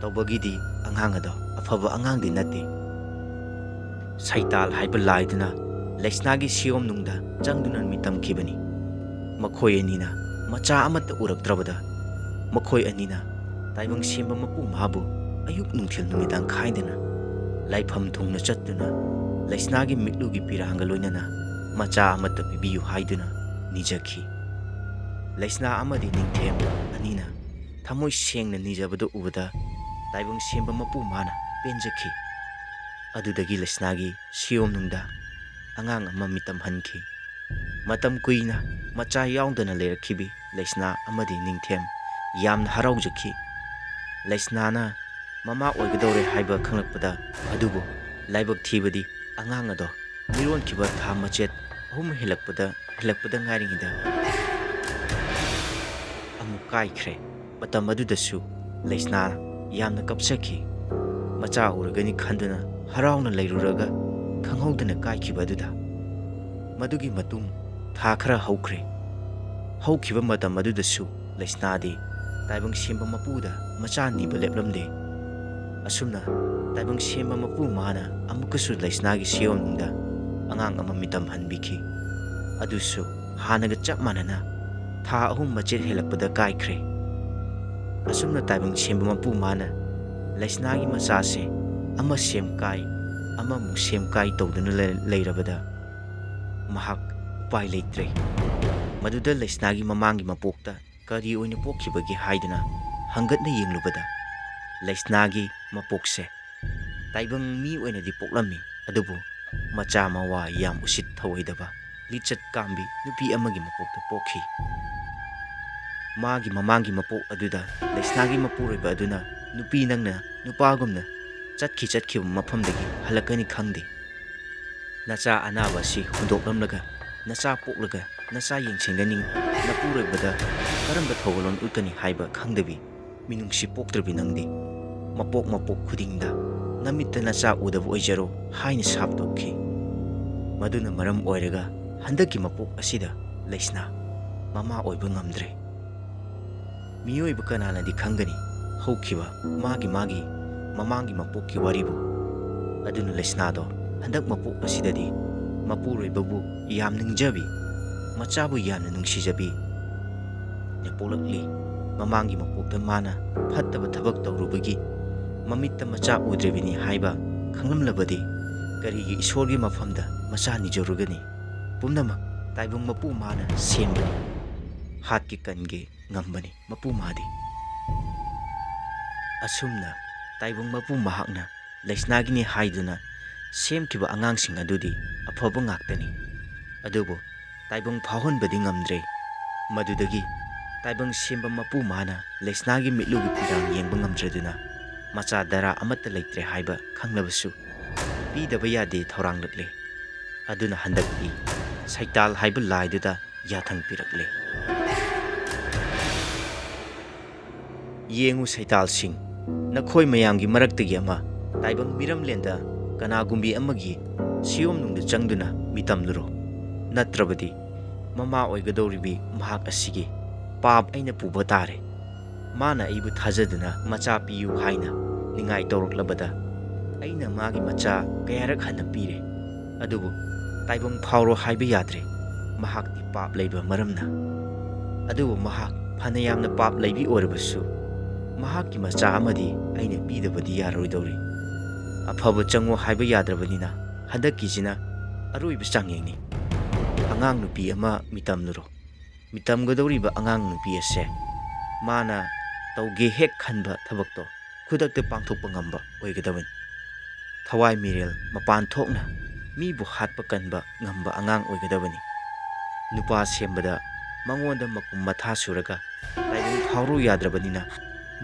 ꯇꯧꯕꯒꯤꯗꯤ ꯑꯉꯥꯡ ꯑꯗꯣ ꯑꯐꯕ ꯑꯉꯥꯡꯗꯤ ꯅꯠꯇꯦ꯫ ꯁꯩꯇꯥꯜ ꯍꯥꯏꯕ ꯂꯥꯏꯗꯨꯅ ꯂꯩꯁꯅꯥꯒꯤ ꯁꯤꯌꯣꯝꯅꯨꯡꯗ ꯆꯪꯗꯨꯅ ꯃꯤꯇꯝꯈꯤꯕꯅꯤ꯫ ꯃꯈꯣꯏ ꯑꯅꯤꯅ ꯃꯆꯥ ꯑꯃꯠꯇ ꯎꯔꯛꯇ꯭ꯔꯕꯗ ꯃꯈꯣꯏ ꯑꯅꯤꯅ ꯇꯥꯏꯕꯪ ꯁꯦꯝꯕ ꯃꯄꯨ ꯃꯥꯕꯨ ꯑꯌꯨꯛ ꯅꯨꯡꯊꯤꯜ ꯅꯨꯃꯤꯗꯥꯡ ꯈꯥꯏꯗꯅ ꯂꯥꯏꯐꯝ ꯊꯨꯡꯅ ꯆꯠꯇꯨꯅ ꯂꯩꯁꯅꯥꯒꯤ ꯃꯤꯠꯂꯨꯒꯤ ꯄꯤꯔꯥꯡꯒ ꯂꯣꯏꯅꯅ ꯃꯆꯥ ꯑꯃꯠꯇ ꯄꯤꯕꯤꯌꯨ ꯍꯥꯏꯗꯨꯅ ꯅꯤꯖꯈꯤ꯫ ꯂꯩꯁꯅꯥ ꯑꯃꯗꯤ ꯅꯤꯡꯊꯦꯝ ꯑꯅꯤꯅ ꯊꯃꯣꯏ ꯁꯦꯡꯅ ꯅꯤꯖꯕꯗꯨ ꯎꯕꯗ ꯇꯥꯏꯕꯪ ꯁꯦꯝꯕ ꯃꯄꯨ ꯃꯥꯅ ꯄꯦꯟꯖꯈꯤ꯫ ꯑꯗꯨꯗꯒꯤ ꯂꯩꯁꯅꯥꯒꯤ ꯁꯤꯌꯣꯝꯅꯨꯡꯗ ꯑꯉꯥꯡ ꯑꯃ ꯃꯤꯇꯝ ꯍꯟꯈꯤ꯫ ꯃꯇꯝ ꯀꯨꯏꯅ ꯃꯆꯥ ꯌꯥꯎꯗꯅ ꯂꯩꯔꯛꯈꯤꯕꯤ ꯂꯩꯁꯅꯥ ꯑꯃꯗꯤ ꯅꯤꯡꯊꯦꯝ ꯌꯥꯝꯅ ꯍꯔꯥꯎꯖꯈꯤ꯫ ꯂꯩꯁꯅꯥꯅ ꯃꯃꯥ ꯑꯣꯏꯒꯗꯧꯔꯦ ꯍꯥꯏꯕ ꯈꯪꯂꯛꯄꯗ, ꯑꯗꯨꯕꯨ ꯂꯥꯏꯕꯛ ꯊꯤꯕꯗꯤ ꯑꯉꯥꯡ ꯑꯗꯣ ꯃꯤꯔꯣꯟꯈꯤꯕ ꯊꯥ ꯃꯆꯦꯠ ꯑꯍꯨꯝ ꯍꯦꯜꯂꯛꯄꯗ, ꯍꯦꯜꯂꯛꯄꯗ ꯉꯥꯏꯔꯤꯉꯩꯗ ꯑꯃꯨꯛ ꯀꯥꯏꯈ꯭ꯔꯦ꯫ ꯃꯇꯝ ꯑꯗꯨꯗꯁꯨ ꯂꯩꯁꯅꯥ ꯌꯥꯝꯅ ꯀꯞꯆꯈꯤ꯫ ꯃꯆꯥ ꯎꯔꯒꯅꯤ ꯈꯟꯗꯨꯅ ꯍꯔꯥꯎꯅ ꯂꯩꯔꯨꯔꯒ ꯈꯪꯍꯧꯗꯅ ꯀꯥꯏꯈꯤꯕ ꯑꯗꯨꯗ꯫ ꯃꯗꯨꯒꯤ ꯃꯇꯨꯡ ꯊꯥ ꯈꯔ ꯍꯧꯈ꯭ꯔꯦ꯫ ꯍꯧꯈꯤꯕ ꯃꯇꯝ ꯑꯗꯨꯗꯁꯨ ꯂꯩꯁꯅꯥꯗꯤ ꯇꯥꯏꯕꯪ ꯁꯦꯝꯕ ꯃꯄꯨꯗ ꯃꯆꯥ ꯅꯤꯕ ꯂꯦꯞꯂꯝꯗꯦ꯫ ꯑꯁꯨꯝꯅ ꯇꯥꯏꯕꯪ ꯁꯦꯝꯕ ꯃꯄꯨ ꯃꯥꯅ ꯑꯃꯨꯛꯀꯁꯨ ꯂꯩꯁꯅꯥꯒꯤ ꯁꯤꯌꯣꯝꯅꯨꯡꯗ ꯑꯉꯥꯡ ꯑꯃ ꯃꯤꯇꯝ ꯍꯟꯕꯤꯈꯤ꯫ ꯑꯗꯨꯁꯨ ꯍꯥꯟꯅꯒ ꯆꯞ ꯃꯥꯟꯅꯅ ꯊꯥ ꯑꯍꯨꯝ ꯃꯆꯦꯠ ꯍꯦꯜꯂꯛꯄꯗ ꯀꯥꯏꯈ꯭ꯔꯦ꯫ ꯑꯁꯨꯝꯅ ꯇꯥꯏꯕꯪ ꯁꯦꯝꯕ ꯃꯄꯨ ꯃꯥꯅ ꯂꯩꯁꯅꯥꯒꯤ ꯃꯆꯥꯁꯦ ꯑꯃ ꯁꯦꯝ ꯀꯥꯏ, ꯑꯃꯃꯨꯛ ꯁꯦꯝ ꯀꯥꯏ ꯇꯧꯗꯨꯅ ꯂꯩ-, ꯂꯩꯔꯕꯗ ꯃꯍꯥꯛ ꯎꯄꯥꯏ ꯂꯩꯇ꯭ꯔꯦ꯫ ꯃꯗꯨꯗ ꯂꯩꯁꯅꯥꯒꯤ ꯃꯃꯥꯡꯒꯤ ꯃꯄꯣꯛꯇ ꯀꯔꯤ ꯑꯣꯏꯅ ꯄꯣꯛꯈꯤꯕꯒꯦ ꯍꯥꯏꯗꯨꯅ ꯍꯪꯒꯠꯅ ꯌꯦꯡꯂꯨꯕꯗ, ꯂꯩꯁꯅꯥꯒꯤ ꯃꯄꯣꯛꯁꯦ ꯇꯥꯏꯕꯪ ꯃꯤ ꯑꯣꯏꯅꯗꯤ ꯄꯣꯛꯂꯝꯃꯤ, ꯑꯗꯨꯕꯨ ꯃꯆꯥ ꯃꯋꯥ ꯌꯥꯝ ꯎꯁꯤꯠ ꯊꯧꯑꯣꯏꯗꯕ, ꯂꯤꯆꯠ ꯀꯥꯝꯕꯤ ꯅꯨꯄꯤ ꯑꯃꯒꯤ ꯃꯄꯣꯛꯇ ꯄꯣꯛꯈꯤ꯫ ꯃꯥꯒꯤ ꯃꯃꯥꯡꯒꯤ ꯃꯄꯣꯛ ꯑꯗꯨꯗ ꯂꯩꯁꯅꯥꯒꯤ ꯃꯄꯨꯔꯣꯏꯕ ꯑꯗꯨꯅ, "ꯅꯨꯄꯤ, ꯅꯪꯅ ꯅꯨꯄꯥꯒꯨꯝꯅ ꯆꯠꯈꯤ ꯆꯠꯈꯤꯕ ꯃꯐꯝꯗꯒꯤ ꯍꯜꯂꯛꯀꯅꯤ ꯈꯪꯗꯦ꯫ ꯅꯆꯥ ꯑꯅꯥꯕ ꯑꯁꯤ ꯍꯨꯟꯗꯣꯛꯂꯝꯂꯒ ꯅꯆꯥ ꯄꯣꯛꯂꯒ ꯅꯆꯥ ꯌꯦꯡꯁꯤꯟꯒꯅꯤ, ꯅꯄꯨꯔꯣꯏꯕꯗ ꯀꯔꯝꯕ ꯊꯧꯒꯜꯂꯣꯟ ꯎꯠꯀꯅꯤ ꯍꯥꯏꯕ ꯈꯪꯗꯕꯤ ꯃꯤꯅꯨꯡꯁꯤ ꯄꯣꯛꯇ꯭ꯔꯕꯤ ꯅꯪꯗꯤ, ꯃꯄꯣꯛ ꯃꯄꯣꯛ ꯈꯨꯗꯤꯡꯗ ꯅꯃꯤꯠꯇ ꯅꯆꯥ ꯎꯗꯕ ꯑꯣꯏꯖꯔꯣ" ꯍꯥꯏꯅ ꯁꯥꯞ ꯇꯧꯈꯤ꯫ ꯃꯗꯨꯅ ꯃꯔꯝ ꯑꯣꯏꯔꯒ ꯍꯟꯗꯛꯀꯤ ꯃꯄꯣꯛ ꯑꯁꯤꯗ ꯂꯩꯁꯅꯥ ꯃꯃꯥ ꯑꯣꯏꯕ ꯉꯝꯗ꯭ꯔꯦ꯫ ꯃꯤꯑꯣꯏꯕ ꯀꯅꯥꯅꯗꯤ ꯈꯪꯒꯅꯤ ꯍꯧꯈꯤꯕ ꯃꯥꯒꯤ ꯃꯥꯒꯤ ꯃꯃꯥꯡꯒꯤ ꯃꯄꯣꯛꯀꯤ ꯋꯥꯔꯤꯕꯨ? ꯑꯗꯨꯅ ꯂꯩꯁꯅꯥꯗꯣ ꯍꯟꯗꯛ ꯃꯄꯣꯛ ꯑꯁꯤꯗꯗꯤ ꯃꯄꯨꯔꯣꯏꯕꯕꯨ ꯌꯥꯝ ꯅꯤꯡꯖꯕꯤ, ꯃꯆꯥꯕꯨ ꯌꯥꯝꯅ ꯅꯨꯡꯁꯤꯖꯕꯤ ꯅ ꯄꯣꯛꯂꯛꯂꯤ꯫ ꯃꯃꯥꯡꯒꯤ ꯃꯄꯣꯛꯇ ꯃꯥꯅ ꯐꯠꯇꯕ ꯊꯕꯛ ꯇꯧꯔꯨꯕꯒꯤ ꯃꯃꯤꯠꯇ ꯃꯆꯥ ꯎꯗ꯭ꯔꯤꯕꯅꯤ ꯍꯥꯏꯕ ꯈꯪꯂꯝꯂꯕꯗꯤ, ꯀꯔꯤꯒꯤ ꯏꯁꯣꯔꯒꯤ ꯃꯐꯝꯗ ꯃꯆꯥ ꯅꯤꯖꯔꯨꯒꯅꯤ? ꯄꯨꯝꯅꯃꯛ ꯇꯥꯏꯕꯪ ꯃꯄꯨ ꯃꯥꯅ ꯁꯦꯝꯕꯅꯤ, ꯍꯥꯠꯀꯤ ꯀꯟꯒꯤ ꯉꯝꯕꯅꯤ ꯃꯄꯨ ꯃꯥꯗꯤ꯫ ꯑꯁꯨꯝꯅ ꯇꯥꯏꯕꯪ ꯃꯄꯨ ꯃꯍꯥꯛꯅ ꯂꯩꯁꯅꯥꯒꯤꯅꯤ ꯍꯥꯏꯗꯨꯅ ꯁꯦꯝꯈꯤꯕ ꯑꯉꯥꯡꯁꯤꯡ ꯑꯗꯨꯗꯤ ꯑꯐꯕ ꯉꯥꯛꯇꯅꯤ꯫ ꯑꯗꯨꯕꯨ ꯇꯥꯏꯕꯪ ꯐꯥꯎꯍꯟꯕꯗꯤ ꯉꯝꯗ꯭ꯔꯦ꯫ ꯃꯗꯨꯗꯒꯤ ꯇꯥꯏꯕꯪ ꯁꯦꯝꯕ ꯃꯄꯨ ꯃꯥꯅ ꯂꯩꯁꯅꯥꯒꯤ ꯃꯤꯠꯂꯨꯒꯤ ꯄꯤꯔꯥꯡ ꯌꯦꯡꯕ ꯉꯝꯗ꯭ꯔꯗꯨꯅ, ꯃꯆꯥ ꯗꯔꯥ ꯑꯃꯠꯇ ꯂꯩꯇ꯭ꯔꯦ ꯍꯥꯏꯕ ꯈꯪꯂꯕꯁꯨ, ꯄꯤꯗꯕ ꯌꯥꯗꯦ ꯊꯧꯔꯥꯡꯂꯛꯂꯦ꯫ ꯑꯗꯨꯅ ꯍꯟꯗꯛꯇꯤ ꯁꯩꯇꯥꯜ ꯍꯥꯏꯕ ꯂꯥꯏꯗꯨꯗ ꯌꯥꯊꯪ ꯄꯤꯔꯛꯂꯦ꯫ "ꯌꯦꯡꯉꯨ ꯁꯩꯇꯥꯜꯁꯤꯡ, ꯅꯈꯣꯏ ꯃꯌꯥꯝꯒꯤ ꯃꯔꯛꯇꯒꯤ ꯑꯃ ꯇꯥꯏꯕꯪ ꯃꯤꯔꯝꯂꯦꯟꯗ ꯀꯅꯥꯒꯨꯝꯕꯤ ꯑꯃꯒꯤ ꯁꯤꯌꯣꯝꯅꯨꯡꯗ ꯆꯪꯗꯨꯅ ꯃꯤꯇꯝꯂꯨꯔꯣ꯫ ꯅꯠꯇ꯭ꯔꯕꯗꯤ ꯃꯃꯥ ꯑꯣꯏꯒꯗꯧꯔꯤꯕꯤ ꯃꯍꯥꯛ ꯑꯁꯤꯒꯤ ꯄꯥꯞ ꯑꯩꯅ ꯄꯨꯕ ꯇꯥꯔꯦ꯫ ꯃꯥꯅ ꯑꯩꯕꯨ ꯊꯥꯖꯗꯨꯅ ꯃꯆꯥ ꯄꯤꯌꯨ ꯍꯥꯏꯅ ꯅꯤꯡꯉꯥꯏ ꯇꯧꯔꯛꯂꯕꯗ, ꯑꯩꯅ ꯃꯥꯒꯤ ꯃꯆꯥ ꯀꯌꯥꯔꯛ ꯍꯟꯅ ꯄꯤꯔꯦ꯫ ꯑꯗꯨꯕꯨ ꯇꯥꯏꯕꯪ ꯐꯥꯎꯔꯣ ꯍꯥꯏꯕ ꯌꯥꯗ꯭ꯔꯦ, ꯃꯍꯥꯛꯇꯤ ꯄꯥꯞ ꯂꯩꯕ ꯃꯔꯝꯅ꯫ ꯑꯗꯨꯕꯨ ꯃꯍꯥꯛ ꯐꯅ ꯌꯥꯝꯅ ꯄꯥꯞ ꯂꯩꯕꯤ ꯑꯣꯏꯔꯕꯁꯨ, ꯃꯍꯥꯛꯀꯤ ꯃꯆꯥ ꯑꯃꯗꯤ ꯑꯩꯅ ꯄꯤꯗꯕꯗꯤ ꯌꯥꯔꯣꯏꯗꯧꯔꯤ꯫ ꯑꯐꯕ ꯆꯪꯉꯣ ꯍꯥꯏꯕ ꯌꯥꯗ꯭ꯔꯕꯅꯤꯅ, ꯍꯟꯗꯛꯀꯤꯁꯤꯅ ꯑꯔꯣꯏꯕ ꯆꯥꯡꯌꯦꯡꯅꯤ꯫ ꯑꯉꯥꯡ ꯅꯨꯄꯤ ꯑꯃ ꯃꯤꯇꯝꯂꯨꯔꯣ꯫ ꯃꯤꯇꯝꯒꯗꯧꯔꯤꯕ ꯑꯉꯥꯡ ꯅꯨꯄꯤ ꯑꯁꯦ ꯃꯥꯅ ꯇꯧꯒꯦ ꯍꯦꯛ ꯈꯟꯕ ꯊꯕꯛꯇꯣ ꯈꯨꯗꯛꯇ ꯄꯥꯡꯊꯣꯛꯄ ꯉꯝꯕ ꯑꯣꯏꯒꯗꯕꯅꯤ꯫ ꯊꯋꯥꯏ ꯃꯤꯔꯦꯜ ꯃꯄꯥꯟ ꯊꯣꯛꯅ ꯃꯤꯕꯨ ꯍꯥꯠꯄ ꯀꯟꯕ ꯉꯝꯕ ꯑꯉꯥꯡ ꯑꯣꯏꯒꯗꯕꯅꯤ꯫ ꯅꯨꯄꯥ ꯁꯦꯝꯕꯗ ꯃꯉꯣꯟꯗ ꯃꯀꯨꯝ ꯃꯊꯥ ꯁꯨꯔꯒ ꯇꯥꯏꯕꯪ ꯐꯥꯎꯔꯨ ꯌꯥꯗ꯭ꯔꯕꯅꯤꯅ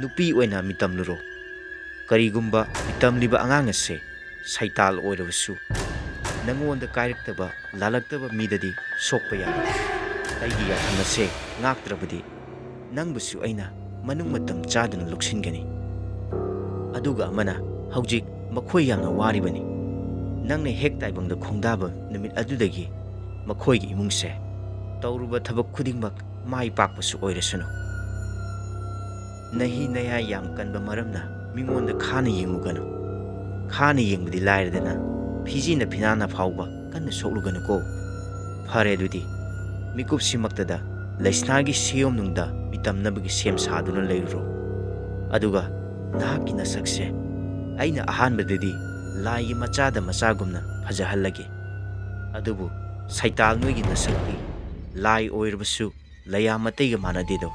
ꯅꯨꯄꯤ ꯑꯣꯏꯅ ꯃꯤꯇꯝꯂꯨꯔꯣ꯫ ꯀꯔꯤꯒꯨꯝꯕ ꯃꯤꯇꯝꯂꯤꯕ ꯑꯉꯥꯡ ꯑꯁꯦ ꯁꯩꯇꯥꯜ ꯑꯣꯏꯔꯕꯁꯨ ꯅꯉꯣꯟꯗ ꯀꯥꯏꯔꯛꯇꯕ ꯂꯥꯜꯂꯛꯇꯕ ꯃꯤꯗꯗꯤ ꯁꯣꯛꯄ ꯌꯥꯔꯣꯏ꯫ ꯑꯩꯒꯤ ꯌꯥꯊꯪ ꯑꯁꯦ ꯉꯥꯛꯇ꯭ꯔꯕꯗꯤ ꯅꯪꯕꯨꯁꯨ ꯑꯩꯅ ꯃꯅꯨꯡ ꯃꯇꯝ ꯆꯥꯗꯅ ꯂꯧꯁꯤꯟꯒꯅꯤ꯫ ꯑꯗꯨꯒ ꯑꯃꯅ ꯍꯧꯖꯤꯛ ꯃꯈꯣꯏ ꯌꯥꯝꯅ ꯋꯥꯔꯤꯕꯅꯤ꯫ ꯅꯪꯅ ꯍꯦꯛ ꯇꯥꯏꯕꯪꯗ ꯈꯣꯡꯗꯥꯕ ꯅꯨꯃꯤꯠ ꯑꯗꯨꯗꯒꯤ ꯃꯈꯣꯏꯒꯤ ꯏꯃꯨꯡꯁꯦ ꯇꯧꯔꯨꯕ ꯊꯕꯛ ꯈꯨꯗꯤꯡꯃꯛ ꯃꯥꯏ ꯄꯥꯛꯄꯁꯨ ꯑꯣꯏꯔꯁꯅꯨ꯫ ꯅꯍꯤ ꯅꯌꯥꯏ ꯌꯥꯝ ꯀꯟꯕ ꯃꯔꯝꯅ ꯃꯤꯉꯣꯟꯗ ꯈꯥꯅ ꯌꯦꯡꯂꯨꯒꯅꯨ꯫ ꯈꯥꯅ ꯌꯦꯡꯕꯗꯤ ꯂꯥꯏꯔꯗꯅ ꯐꯤꯖꯤꯅ ꯐꯤꯅꯥꯅ ꯐꯥꯎꯕ ꯀꯟꯅ ꯁꯣꯛꯂꯨꯒꯅꯨꯀꯣ꯫ ꯐꯔꯦ ꯑꯗꯨꯗꯤ, ꯃꯤꯀꯨꯞꯁꯤꯃꯛꯇꯗ ꯂꯩꯁꯅꯥꯒꯤ ꯁꯤꯌꯣꯝꯅꯨꯡꯗ ꯃꯤꯇꯝꯅꯕꯒꯤ ꯁꯦꯝ ꯁꯥꯗꯨꯅ ꯂꯩꯔꯨꯔꯣ꯫ ꯑꯗꯨꯒ ꯅꯍꯥꯛꯀꯤ ꯅꯁꯛꯁꯦ ꯑꯩꯅ ꯑꯍꯥꯟꯕꯗꯗꯤ ꯂꯥꯏꯒꯤ ꯃꯆꯥꯗ ꯃꯆꯥꯒꯨꯝꯅ ꯐꯖꯍꯜꯂꯒꯦ꯫ ꯑꯗꯨꯕꯨ ꯁꯩꯇꯥꯜ ꯅꯣꯏꯒꯤ ꯅꯁꯛꯇꯤ ꯂꯥꯏ ꯑꯣꯏꯔꯕꯁꯨ ꯂꯩꯌꯥꯝ ꯑꯇꯩꯒ ꯃꯥꯟꯅꯗꯦꯗꯣ,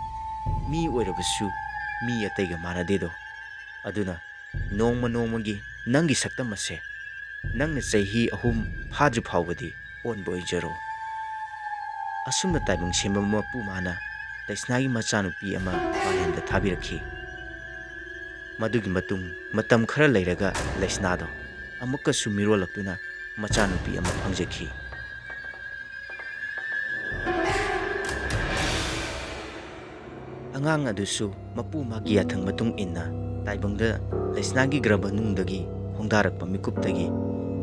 ꯃꯤ ꯑꯣꯏꯔꯕꯁꯨ ꯃꯤ ꯑꯇꯩꯒ ꯃꯥꯟꯅꯗꯦꯗꯣ꯫ ꯑꯗꯨꯅ ꯅꯣꯡꯃ ꯅꯣꯡꯃꯒꯤ ꯅꯪꯒꯤ ꯁꯛꯇꯝ ꯑꯁꯦ ꯅꯪꯅ ꯆꯍꯤ ꯑꯍꯨꯝ ꯐꯥꯗ꯭ꯔꯤ ꯐꯥꯎꯕꯗꯤ ꯑꯣꯟꯕ ꯑꯣꯏꯖꯔꯣ꯫ ꯑꯁꯨꯝꯅ ꯇꯥꯏꯕꯪ ꯁꯦꯝꯕ ꯃꯄꯨ ꯃꯥꯅ ꯂꯩꯁꯅꯥꯒꯤ ꯃꯆꯥꯅꯨꯄꯤ ꯑꯃ ꯃꯥꯂꯦꯝꯗ ꯊꯥꯕꯤꯔꯛꯈꯤ꯫ ꯃꯗꯨꯒꯤ ꯃꯇꯨꯡ ꯃꯇꯝ ꯈꯔ ꯂꯩꯔꯒ ꯂꯩꯁꯅꯥꯗꯣ ꯑꯃꯨꯛꯀꯁꯨ ꯃꯤꯔꯣꯜꯂꯛꯇꯨꯅ ꯃꯆꯥꯅꯨꯄꯤ ꯑꯃ ꯐꯪꯖꯈꯤ꯫ ꯑꯉꯥꯡ ꯑꯗꯨꯁꯨ ꯃꯄꯨ ꯃꯥꯒꯤ ꯌꯥꯊꯪ ꯃꯇꯨꯡ ꯏꯟꯅ ꯇꯥꯏꯕꯪꯗ ꯂꯩꯁꯅꯥꯒꯤ ꯒ꯭ꯔꯕ ꯅꯨꯡꯗꯒꯤ ꯈꯣꯡꯗꯥꯔꯛꯄ ꯃꯤꯀꯨꯞꯇꯒꯤ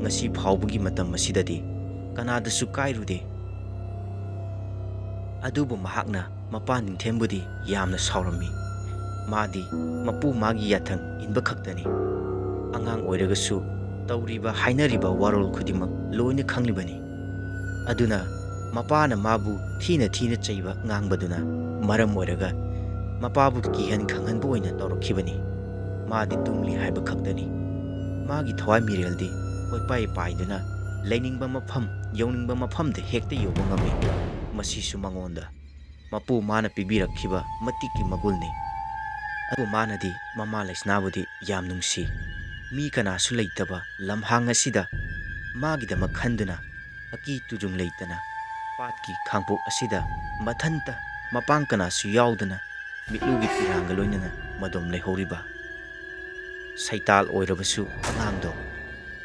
ꯉꯁꯤ ꯐꯥꯎꯕꯒꯤ ꯃꯇꯝ ꯑꯁꯤꯗꯗꯤ ꯀꯅꯥꯗꯁꯨ ꯀꯥꯏꯔꯨꯗꯦ꯫ ꯑꯗꯨꯕꯨ ꯃꯍꯥꯛꯅ ꯃꯄꯥ ꯅꯤꯡꯊꯦꯝꯕꯨꯗꯤ ꯌꯥꯝꯅ ꯁꯥꯎꯔꯝꯃꯤ꯫ ꯃꯥꯗꯤ ꯃꯄꯨ ꯃꯥꯒꯤ ꯌꯥꯊꯪ ꯏꯟꯕ ꯈꯛꯇꯅꯤ꯫ ꯑꯉꯥꯡ ꯑꯣꯏꯔꯒꯁꯨ ꯇꯧꯔꯤꯕ ꯍꯥꯏꯅꯔꯤꯕ ꯋꯥꯔꯣꯜ ꯈꯨꯗꯤꯡꯃꯛ ꯂꯣꯏꯅ ꯈꯪꯂꯤꯕꯅꯤ꯫ ꯑꯗꯨꯅ ꯃꯄꯥꯅ ꯃꯥꯕꯨ ꯊꯤꯅ ꯊꯤꯅ ꯆꯩꯕ ꯉꯥꯡꯕꯗꯨꯅ ꯃꯔꯝ ꯑꯣꯏꯔꯒ ꯃꯄꯥꯕꯨ ꯀꯤꯍꯟ ꯈꯪꯍꯟꯕ ꯑꯣꯏꯅ ꯇꯧꯔꯛꯈꯤꯕꯅꯤ꯫ ꯃꯥꯗꯤ ꯇꯨꯝꯂꯤ ꯍꯥꯏꯕ ꯈꯛꯇꯅꯤ꯫ ꯃꯥꯒꯤ ꯊꯋꯥꯏ ꯃꯤꯔꯦꯜꯗꯤ ꯀꯣꯏꯄꯥꯏ ꯄꯥꯏꯗꯨꯅ ꯂꯩꯅꯤꯡꯕ ꯃꯐꯝ ꯌꯧꯅꯤꯡꯕ ꯃꯐꯝꯗ ꯍꯦꯛꯇ ꯌꯧꯕ ꯉꯝꯃꯤ꯫ ꯃꯁꯤꯁꯨ ꯃꯉꯣꯟꯗ ꯃꯄꯨ ꯃꯥꯅ ꯄꯤꯕꯤꯔꯛꯈꯤꯕ ꯃꯇꯤꯛꯀꯤ ꯃꯒꯨꯜꯅꯤ꯫ ꯑꯗꯨꯕꯨ ꯃꯥꯅꯗꯤ ꯃꯃꯥ ꯂꯩꯁꯅꯥꯕꯨꯗꯤ ꯌꯥꯝ ꯅꯨꯡꯁꯤ꯫ ꯃꯤ ꯀꯅꯥꯁꯨ ꯂꯩꯇꯕ ꯂꯝꯍꯥꯡ ꯑꯁꯤꯗ ꯃꯥꯒꯤꯗꯃꯛ ꯈꯟꯗꯨꯅ ꯑꯀꯤ ꯇꯨꯖꯨꯡ ꯂꯩꯇꯅ ꯄꯥꯠꯀꯤ ꯈꯥꯡꯄꯣꯛ ꯑꯁꯤꯗ ꯃꯊꯟꯇ ꯃꯄꯥꯡ ꯀꯅꯥꯁꯨ ꯌꯥꯎꯗꯅ ꯃꯤꯠꯂꯨꯒꯤ ꯄꯤꯔꯥꯡꯒ ꯂꯣꯏꯅꯅ ꯃꯗꯣꯝ ꯂꯩꯍꯧꯔꯤꯕ ꯁꯩꯇꯥꯜ ꯑꯣꯏꯔꯕꯁꯨ ꯑꯉꯥꯡꯗꯣ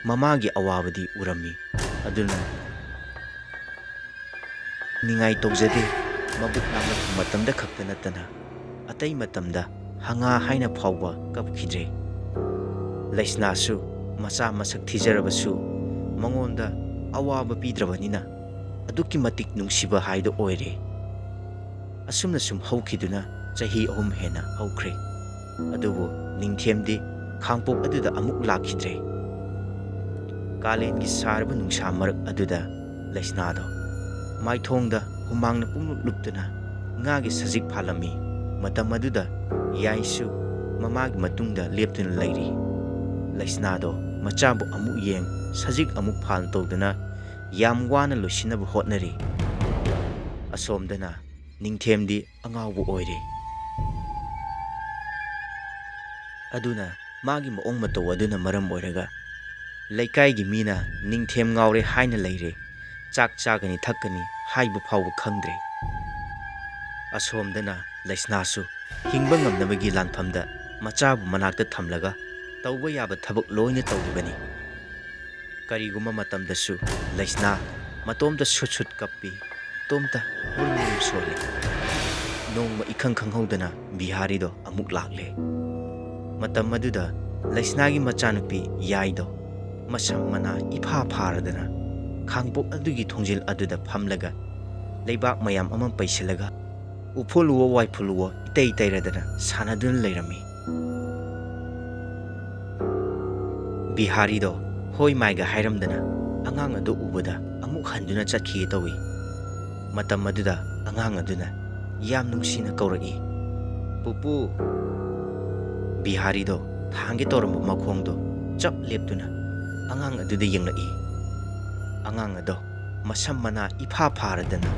ꯃꯃꯥꯒꯤ ꯑꯋꯥꯕꯗꯤ ꯎꯔꯝꯃꯤ꯫ ꯑꯗꯨꯅ ꯅꯤꯡꯉꯥꯏ ꯇꯧꯖꯗꯦ꯫ ꯃꯕꯨꯛ ꯅꯥꯔꯛꯄ ꯃꯇꯝꯗ ꯈꯛꯇ ꯅꯠꯇꯅ ꯑꯇꯩ ꯃꯇꯝꯗ ꯍꯪꯉꯥ ꯍꯥꯏꯅ ꯐꯥꯎꯕ ꯀꯞꯈꯤꯗ꯭ꯔꯦ꯫ ꯂꯩꯁꯅꯥꯁꯨ ꯃꯆꯥ ꯃꯁꯛ ꯊꯤꯖꯔꯕꯁꯨ ꯃꯉꯣꯟꯗ ꯑꯋꯥꯕ ꯄꯤꯗ꯭ꯔꯕꯅꯤꯅ ꯑꯗꯨꯛꯀꯤ ꯃꯇꯤꯛ ꯅꯨꯡꯁꯤꯕ ꯍꯥꯏꯗꯨ ꯑꯣꯏꯔꯦ꯫ ꯑꯁꯨꯝꯅ ꯁꯨꯝ ꯍꯧꯈꯤꯗꯨꯅ ꯆꯍꯤ ꯑꯍꯨꯝ ꯍꯦꯟꯅ ꯍꯧꯈ꯭ꯔꯦ꯫ ꯑꯗꯨꯕꯨ ꯅꯤꯡꯊꯦꯝꯗꯤ ꯈꯥꯡꯄꯣꯛ ꯑꯗꯨꯗ ꯑꯃꯨꯛ ꯂꯥꯛꯈꯤꯗ꯭ꯔꯦ꯫ ꯀꯥꯂꯦꯟꯒꯤ ꯁꯥꯔꯕ ꯅꯨꯡꯁꯥ ꯃꯔꯛ ꯑꯗꯨꯗ ꯂꯩꯁꯅꯥꯗꯣ ꯃꯥꯏꯊꯣꯡꯗ ꯍꯨꯃꯥꯡꯅ ꯄꯨꯡꯂꯨꯞ ꯂꯨꯞꯇꯨꯅ ꯉꯥꯒꯤ ꯁꯖꯤꯛ ꯐꯥꯜꯂꯝꯃꯤ꯫ ꯃꯇꯝ ꯑꯗꯨꯗ ꯌꯥꯏꯁꯨ ꯃꯃꯥꯒꯤ ꯃꯇꯨꯡꯗ ꯂꯦꯞꯇꯨꯅ ꯂꯩꯔꯤ꯫ ꯂꯩꯁꯅꯥꯗꯣ ꯃꯆꯥꯕꯨ ꯑꯃꯨꯛ ꯌꯦꯡ, ꯁꯖꯤꯛ ꯑꯃꯨꯛ ꯐꯥꯜ ꯇꯧꯗꯨꯅ ꯌꯥꯝ ꯋꯥꯅ ꯂꯣꯏꯁꯤꯟꯅꯕ ꯍꯣꯠꯅꯔꯤ꯫ ꯑꯁꯣꯝꯗꯅ ꯅꯤꯡꯊꯦꯝꯗꯤ ꯑꯉꯥꯎꯕ ꯑꯣꯏꯔꯦ꯫ ꯑꯗꯨꯅ ꯃꯥꯒꯤ ꯃꯑꯣꯡ ꯃꯇꯧ ꯑꯗꯨꯅ ꯃꯔꯝ ꯑꯣꯏꯔꯒ ꯂꯩꯀꯥꯏꯒꯤ ꯃꯤꯅ ꯅꯤꯡꯊꯦꯝ ꯉꯥꯎꯔꯦ ꯍꯥꯏꯅ ꯂꯩꯔꯦ꯫ ꯆꯥꯛ ꯆꯥꯒꯅꯤ ꯊꯛꯀꯅꯤ ꯍꯥꯏꯕ ꯐꯥꯎꯕ ꯈꯪꯗ꯭ꯔꯦ꯫ ꯑꯁꯣꯝꯗꯅ ꯂꯩꯁꯅꯥꯁꯨ ꯍꯤꯡꯕ ꯉꯝꯅꯕꯒꯤ ꯂꯥꯟꯐꯝꯗ ꯃꯆꯥꯕꯨ ꯃꯅꯥꯛꯇ ꯊꯝꯂꯒ ꯇꯧꯕ ꯌꯥꯕ ꯊꯕꯛ ꯂꯣꯏꯅ ꯇꯧꯔꯤꯕꯅꯤ꯫ ꯀꯔꯤꯒꯨꯝꯕ ꯃꯇꯝꯗꯁꯨ ꯂꯩꯁꯅꯥ ꯃꯇꯣꯝꯇ ꯁꯨꯠ ꯁꯨꯠ ꯀꯞꯄꯤ, ꯃꯇꯣꯝꯇ ꯃꯨꯔꯨꯝ ꯃꯨꯔꯨꯝ ꯁꯣꯜꯂꯤ꯫ ꯅꯣꯡꯃ ꯏꯈꯪ ꯈꯪꯍꯧꯗꯅ ꯕꯤꯍꯥꯔꯤꯗꯣ ꯑꯃꯨꯛ ꯂꯥꯛꯂꯦ꯫ ꯃꯇꯝ ꯑꯗꯨꯗ ꯂꯩꯁꯅꯥꯒꯤ ꯃꯆꯥꯅꯨꯄꯤ ꯌꯥꯏꯗꯣ ꯃꯁꯝ ꯃꯅꯥ ꯏꯐꯥ ꯐꯥꯔꯗꯅ ꯈꯥꯡꯄꯣꯛ ꯑꯗꯨꯒꯤ ꯊꯣꯡꯖꯤꯜ ꯑꯗꯨꯗ ꯐꯝꯂꯒ ꯂꯩꯕꯥꯛ ꯃꯌꯥꯝ ꯑꯃ ꯄꯩꯁꯤꯜꯂꯒ ꯎꯐꯨꯜꯋꯣ ꯋꯥꯏꯐꯨꯜꯋꯣ ꯏꯇꯩ ꯇꯩꯔꯗꯅ ꯁꯥꯟꯅꯗꯨꯅ ꯂꯩꯔꯝꯃꯤ꯫ ꯕꯤꯍꯥꯔꯤꯗꯣ ꯍꯣꯏ ꯃꯥꯏꯒ ꯍꯥꯏꯔꯝꯗꯅ ꯑꯉꯥꯡ ꯑꯗꯨ ꯎꯕꯗ ꯑꯃꯨꯛ ꯍꯟꯗꯨꯅ ꯆꯠꯈꯤꯒꯦ ꯇꯧꯏ꯫ ꯃꯇꯝ ꯑꯗꯨꯗ ꯑꯉꯥꯡ ꯑꯗꯨꯅ ꯌꯥꯝ ꯅꯨꯡꯁꯤꯅ ꯀꯧꯔꯛꯏ, "ꯄꯨꯄꯨ!" ꯕꯤꯍꯥꯔꯤꯗꯣ ꯊꯥꯡꯒꯦ ꯇꯧꯔꯝꯕ ꯃꯈꯣꯡꯗꯣ ꯆꯞ ꯂꯦꯞꯇꯨꯅ ꯑꯉꯥꯡ ꯑꯗꯨꯗ ꯌꯦꯡꯂꯛꯏ꯫ ꯑꯉꯥꯡ ꯑꯗꯣ ꯃꯁꯝ ꯃꯅꯥ ꯏꯐꯥ ꯐꯥꯔꯗꯅ,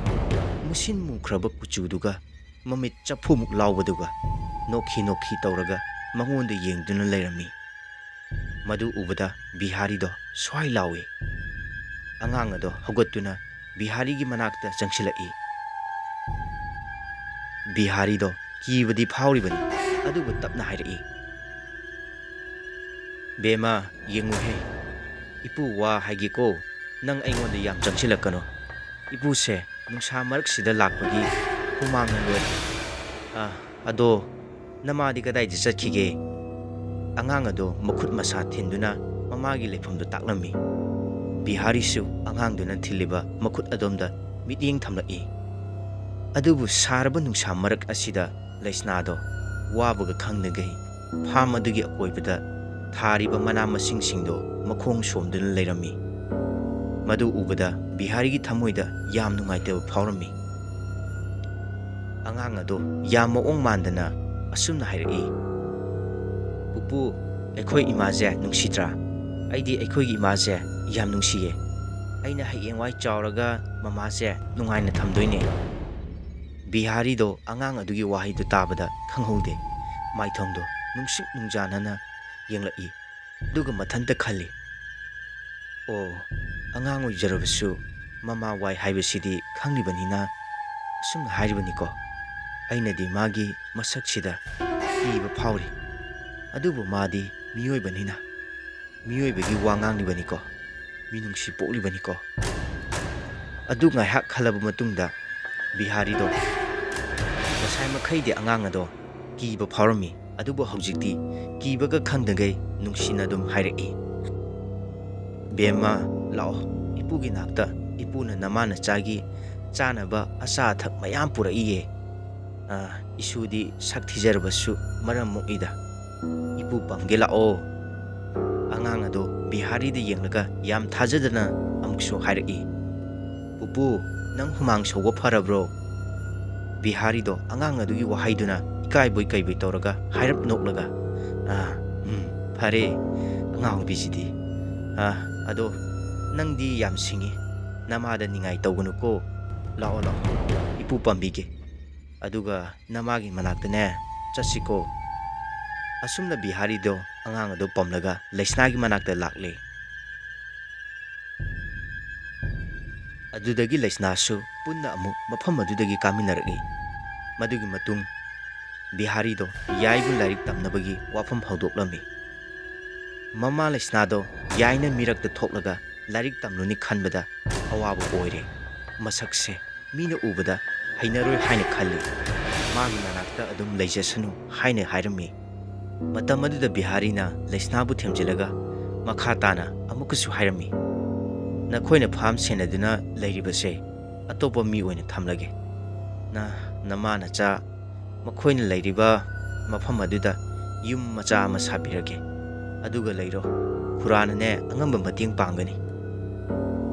ꯃꯨꯁꯤꯟ ꯃꯨꯈ꯭ꯔꯕ ꯀꯨꯆꯨꯗꯨꯒ, ꯃꯃꯤꯠ ꯆꯐꯨꯃꯨꯛ ꯂꯥꯎꯕꯗꯨꯒ, ꯅꯣꯛꯈꯤ ꯅꯣꯛꯈꯤ ꯇꯧꯔꯒ ꯃꯉꯣꯟꯗ ꯌꯦꯡꯗꯨꯅ ꯂꯩꯔꯝꯃꯤ꯫ ꯃꯗꯨ ꯎꯕꯗ ꯕꯤꯍꯥꯔꯤꯗꯣ ꯁ꯭ꯋꯥꯏ ꯂꯥꯎꯏ꯫ ꯑꯉꯥꯡ ꯑꯗꯣ ꯍꯧꯒꯠꯇꯨꯅ ꯕꯤꯍꯥꯔꯤꯒꯤ ꯃꯅꯥꯛꯇ ꯆꯪꯁꯤꯜꯂꯛꯏ꯫ ꯕꯤꯍꯥꯔꯤꯗꯣ ꯀꯤꯕꯗꯤ ꯐꯥꯎꯔꯤꯕꯅꯤ, ꯑꯗꯨꯕꯨ ꯇꯞꯅ ꯍꯥꯏꯔꯛꯏ, "ꯕꯦꯝꯃ, ꯌꯦꯡꯉꯨꯍꯦ, ꯏꯄꯨ ꯋꯥ ꯍꯥꯏꯒꯦꯀꯣ, ꯅꯪ ꯑꯩꯉꯣꯟꯗ ꯌꯥꯝ ꯆꯪꯁꯤꯜꯂꯛꯀꯅꯨ꯫ ꯏꯄꯨꯁꯦ ꯅꯨꯡꯁꯥ ꯃꯔꯛꯁꯤꯗ ꯂꯥꯛꯄꯒꯤ ꯍꯨꯃꯥꯡꯅ ꯂꯣꯏꯔꯦ꯫ ꯑꯥ, ꯑꯗꯣ ꯅꯃꯥꯗꯤ ꯀꯗꯥꯏꯗ ꯆꯠꯈꯤꯒꯦ?" ꯑꯉꯥꯡ ꯑꯗꯣ ꯃꯈꯨꯠ ꯃꯁꯥ ꯊꯤꯟꯗꯨꯅ ꯃꯃꯥꯒꯤ ꯂꯩꯐꯝꯗꯨ ꯇꯥꯛꯂꯝꯃꯤ꯫ ꯕꯤꯍꯥꯔꯤꯁꯨ ꯑꯉꯥꯡꯗꯨꯅ ꯊꯤꯜꯂꯤꯕ ꯃꯈꯨꯠ ꯑꯗꯣꯝꯗ ꯃꯤꯠꯌꯦꯡ ꯊꯝꯂꯛꯏ꯫ ꯑꯗꯨꯕꯨ ꯁꯥꯔꯕ ꯅꯨꯡꯁꯥ ꯃꯔꯛ ꯑꯁꯤꯗ ꯂꯩꯁꯅꯥꯗꯣ ꯋꯥꯕꯒ ꯈꯪꯗꯈꯩ ꯐꯥꯝ ꯑꯗꯨꯒꯤ ꯑꯀꯣꯏꯕꯗ ꯊꯥꯔꯤꯕ ꯃꯅꯥ ꯃꯁꯤꯡꯁꯤꯡꯗꯣ ꯃꯈꯣꯡ ꯁꯣꯝꯗꯨꯅ ꯂꯩꯔꯝꯃꯤ꯫ ꯃꯗꯨ ꯎꯕꯗ ꯕꯤꯍꯥꯔꯤꯒꯤ ꯊꯃꯣꯏꯗ ꯌꯥꯝ ꯅꯨꯡꯉꯥꯏꯇꯕ ꯐꯥꯎꯔꯝꯃꯤ꯫ ꯑꯉꯥꯡ ꯑꯗꯣ ꯌꯥꯝ ꯃꯑꯣꯡ ꯃꯥꯟꯗꯅ ꯑꯁꯨꯝꯅ ꯍꯥꯏꯔꯛꯏ, "ꯄꯨꯄꯨ, ꯑꯩꯈꯣꯏ ꯏꯃꯥꯁꯦ ꯅꯨꯡꯁꯤꯗ꯭ꯔꯥ? ꯑꯩꯗꯤ ꯑꯩꯈꯣꯏꯒꯤ ꯏꯃꯥꯁꯦ ꯌꯥꯝ ꯅꯨꯡꯁꯤꯌꯦ꯫ ꯑꯩꯅ ꯍꯌꯦꯡꯋꯥꯏ ꯆꯥꯎꯔꯒ ꯃꯃꯥꯁꯦ ꯅꯨꯡꯉꯥꯏꯅ ꯊꯝꯗꯣꯏꯅꯦ꯫" ꯕꯤꯍꯥꯔꯤꯗꯣ ꯑꯉꯥꯡ ꯑꯗꯨꯒꯤ ꯋꯥꯍꯩꯗꯨ ꯇꯥꯕꯗ ꯈꯪꯍꯧꯗꯦ꯫ ꯃꯥꯏꯊꯣꯡꯗꯣ ꯅꯨꯡꯁꯤꯛ ꯅꯨꯡꯖꯥꯅꯅ ꯌꯦꯡꯂꯛꯏ꯫ ꯑꯗꯨꯒ ꯃꯊꯟꯇ ꯈꯜꯂꯤ, "ꯑꯣ, ꯑꯉꯥꯡ ꯑꯣꯏꯖꯔꯕꯁꯨ ꯃꯃꯥ ꯋꯥꯏ ꯍꯥꯏꯕꯁꯤꯗꯤ ꯈꯪꯂꯤꯕꯅꯤꯅ ꯑꯁꯨꯝꯅ ꯍꯥꯏꯔꯤꯕꯅꯤꯀꯣ꯫ ꯑꯩꯅꯗꯤ ꯃꯥꯒꯤ ꯃꯁꯛꯁꯤꯗ ꯀꯤꯕ ꯐꯥꯎꯔꯤ꯫ ꯑꯗꯨꯕꯨ ꯃꯥꯗꯤ ꯃꯤꯑꯣꯏꯕꯅꯤꯅ, ꯃꯤꯑꯣꯏꯕꯒꯤ ꯋꯥ ꯉꯥꯡꯂꯤꯕꯅꯤꯀꯣ, ꯃꯤꯅꯨꯡꯁꯤ ꯄꯣꯛꯂꯤꯕꯅꯤꯀꯣ꯫" ꯑꯗꯨ ꯉꯥꯏꯍꯥꯛ ꯈꯜꯂꯕ ꯃꯇꯨꯡꯗ ꯕꯤꯍꯥꯔꯤꯗꯣ ꯉꯁꯥꯏ ꯃꯈꯩꯗꯤ ꯑꯉꯥꯡ ꯑꯗꯣ ꯀꯤꯕ ꯐꯥꯎꯔꯝꯃꯤ, ꯑꯗꯨꯕꯨ ꯍꯧꯖꯤꯛꯇꯤ ꯀꯤꯕꯒ ꯈꯪꯗꯈꯩ ꯅꯨꯡꯁꯤꯅ ꯑꯗꯨꯝ ꯍꯥꯏꯔꯛꯏ, "ꯕꯦꯝꯃ, ꯂꯥꯛꯑꯣ, ꯏꯄꯨꯒꯤ ꯅꯥꯛꯇ ꯏꯄꯨꯅ ꯅꯃꯥ ꯅꯆꯥꯒꯤ ꯆꯥꯅꯕ ꯑꯆꯥ ꯑꯊꯛ ꯃꯌꯥꯝ ꯄꯨꯔꯛꯏꯌꯦ꯫ ꯑꯥ, ꯏꯁꯨꯗꯤ ꯁꯛ ꯊꯤꯖꯔꯕꯁꯨ ꯃꯔꯝ ꯃꯣꯛꯏꯗ꯫ ꯏꯄꯨ ꯄꯝꯒꯦ ꯂꯥꯛꯑꯣ꯫" ꯑꯉꯥꯡ ꯑꯗꯣ ꯕꯤꯍꯥꯔꯤꯗ ꯌꯦꯡꯂꯒ ꯌꯥꯝ ꯊꯥꯖꯗꯅ ꯑꯃꯨꯛꯁꯨ ꯍꯥꯏꯔꯛꯏ, "ꯄꯨꯄꯨ, ꯅꯪ ꯍꯨꯃꯥꯡ ꯁꯧꯕ ꯐꯔꯕ꯭ꯔꯣ?" ꯕꯤꯍꯥꯔꯤꯗꯣ ꯑꯉꯥꯡ ꯑꯗꯨꯒꯤ ꯋꯥꯍꯩꯗꯨꯅ ꯏꯀꯥꯏꯕꯣꯏ ꯀꯩꯕꯣꯏ ꯇꯧꯔꯒ ꯍꯥꯏꯔꯞ ꯅꯣꯛꯂꯒ, "ꯑꯥ, ꯎꯝ, ꯐꯔꯦ, ꯑꯉꯥꯎꯕꯤꯁꯤꯗꯤ꯫ ꯑꯥ, ꯑꯗꯣ ꯅꯪꯗꯤ ꯌꯥꯝ ꯁꯤꯡꯉꯤ꯫ ꯅꯃꯥꯗ ꯅꯤꯡꯉꯥꯏ ꯇꯧꯒꯅꯨꯀꯣ꯫ ꯂꯥꯛꯑꯣ, ꯂꯥꯛꯑꯣ, ꯏꯄꯨ ꯄꯥꯝꯕꯤꯒꯦ꯫ ꯑꯗꯨꯒ ꯅꯃꯥꯒꯤ ꯃꯅꯥꯛꯇꯅꯦ ꯆꯠꯁꯤꯀꯣ꯫ ꯑꯁꯨꯝꯅ ꯕꯤꯍꯥꯔꯤꯗꯣ ꯑꯉꯥꯡ ꯑꯗꯨ ꯄꯝꯂꯒ ꯂꯩꯁꯅꯥꯒꯤ ꯃꯅꯥꯛꯇ ꯂꯥꯛꯂꯦ꯫ ꯑꯗꯨꯗꯒꯤ ꯂꯩꯁꯅꯥꯁꯨ ꯄꯨꯟꯅ ꯑꯃꯨꯛ ꯃꯐꯝ ꯑꯗꯨꯗꯒꯤ ꯀꯥꯃꯤꯟꯅꯔꯛꯏ꯫ ꯃꯗꯨꯒꯤ ꯃꯇꯨꯡ ꯕꯤꯍꯥꯔꯤꯗꯣ ꯌꯥꯏꯕꯨ ꯂꯥꯏꯔꯤꯛ ꯇꯝꯅꯕꯒꯤ ꯋꯥꯐꯝ ꯍꯧꯗꯣꯛꯂꯝꯃꯤ꯫ ꯃꯃꯥ ꯂꯩꯁꯅꯥꯗꯣ ꯌꯥꯏꯅ ꯃꯤꯔꯛꯇ ꯊꯣꯛꯂꯒ ꯂꯥꯏꯔꯤꯛ ꯇꯝꯂꯨꯅꯤ ꯈꯟꯕꯗ ꯑꯋꯥꯕ ꯑꯣꯏꯔꯦ꯫ ꯃꯁꯛꯁꯦ ꯃꯤꯅ ꯎꯕꯗ ꯍꯩꯅꯔꯣꯏ ꯍꯥꯏꯅ ꯈꯜꯂꯤ꯫ ꯃꯥꯒꯤ ꯃꯅꯥꯛꯇ ꯑꯗꯨꯝ ꯂꯩꯖꯁꯅꯨ ꯍꯥꯏꯅ ꯍꯥꯏꯔꯝꯃꯤ꯫ ꯃꯇꯝ ꯑꯗꯨꯗ ꯕꯤꯍꯥꯔꯤꯅ ꯂꯩꯁꯅꯥꯕꯨ ꯊꯦꯝꯖꯤꯜꯂꯒ ꯃꯈꯥ ꯇꯥꯅ ꯑꯃꯨꯛꯀꯁꯨ ꯍꯥꯏꯔꯝꯃꯤ, "ꯅꯈꯣꯏꯅ ꯐꯥꯝ ꯁꯦꯟꯅꯗꯨꯅ ꯂꯩꯔꯤꯕꯁꯦ ꯑꯇꯣꯞꯄ ꯃꯤ ꯑꯣꯏꯅ ꯊꯝꯂꯒꯦ꯫ ꯅ-, ꯅꯃꯥ ꯅꯆꯥ ꯃꯈꯣꯏꯅ ꯂꯩꯔꯤꯕ ꯃꯐꯝ ꯑꯗꯨꯗ ꯌꯨꯝ ꯃꯆꯥ ꯑꯃ ꯁꯥꯕꯤꯔꯒꯦ꯫ ꯑꯗꯨꯒ ꯂꯩꯔꯣ꯫ ꯈꯨꯔꯥꯅꯅꯦ ꯑꯉꯝꯕ ꯃꯇꯦꯡ ꯄꯥꯡꯒꯅꯤ꯫"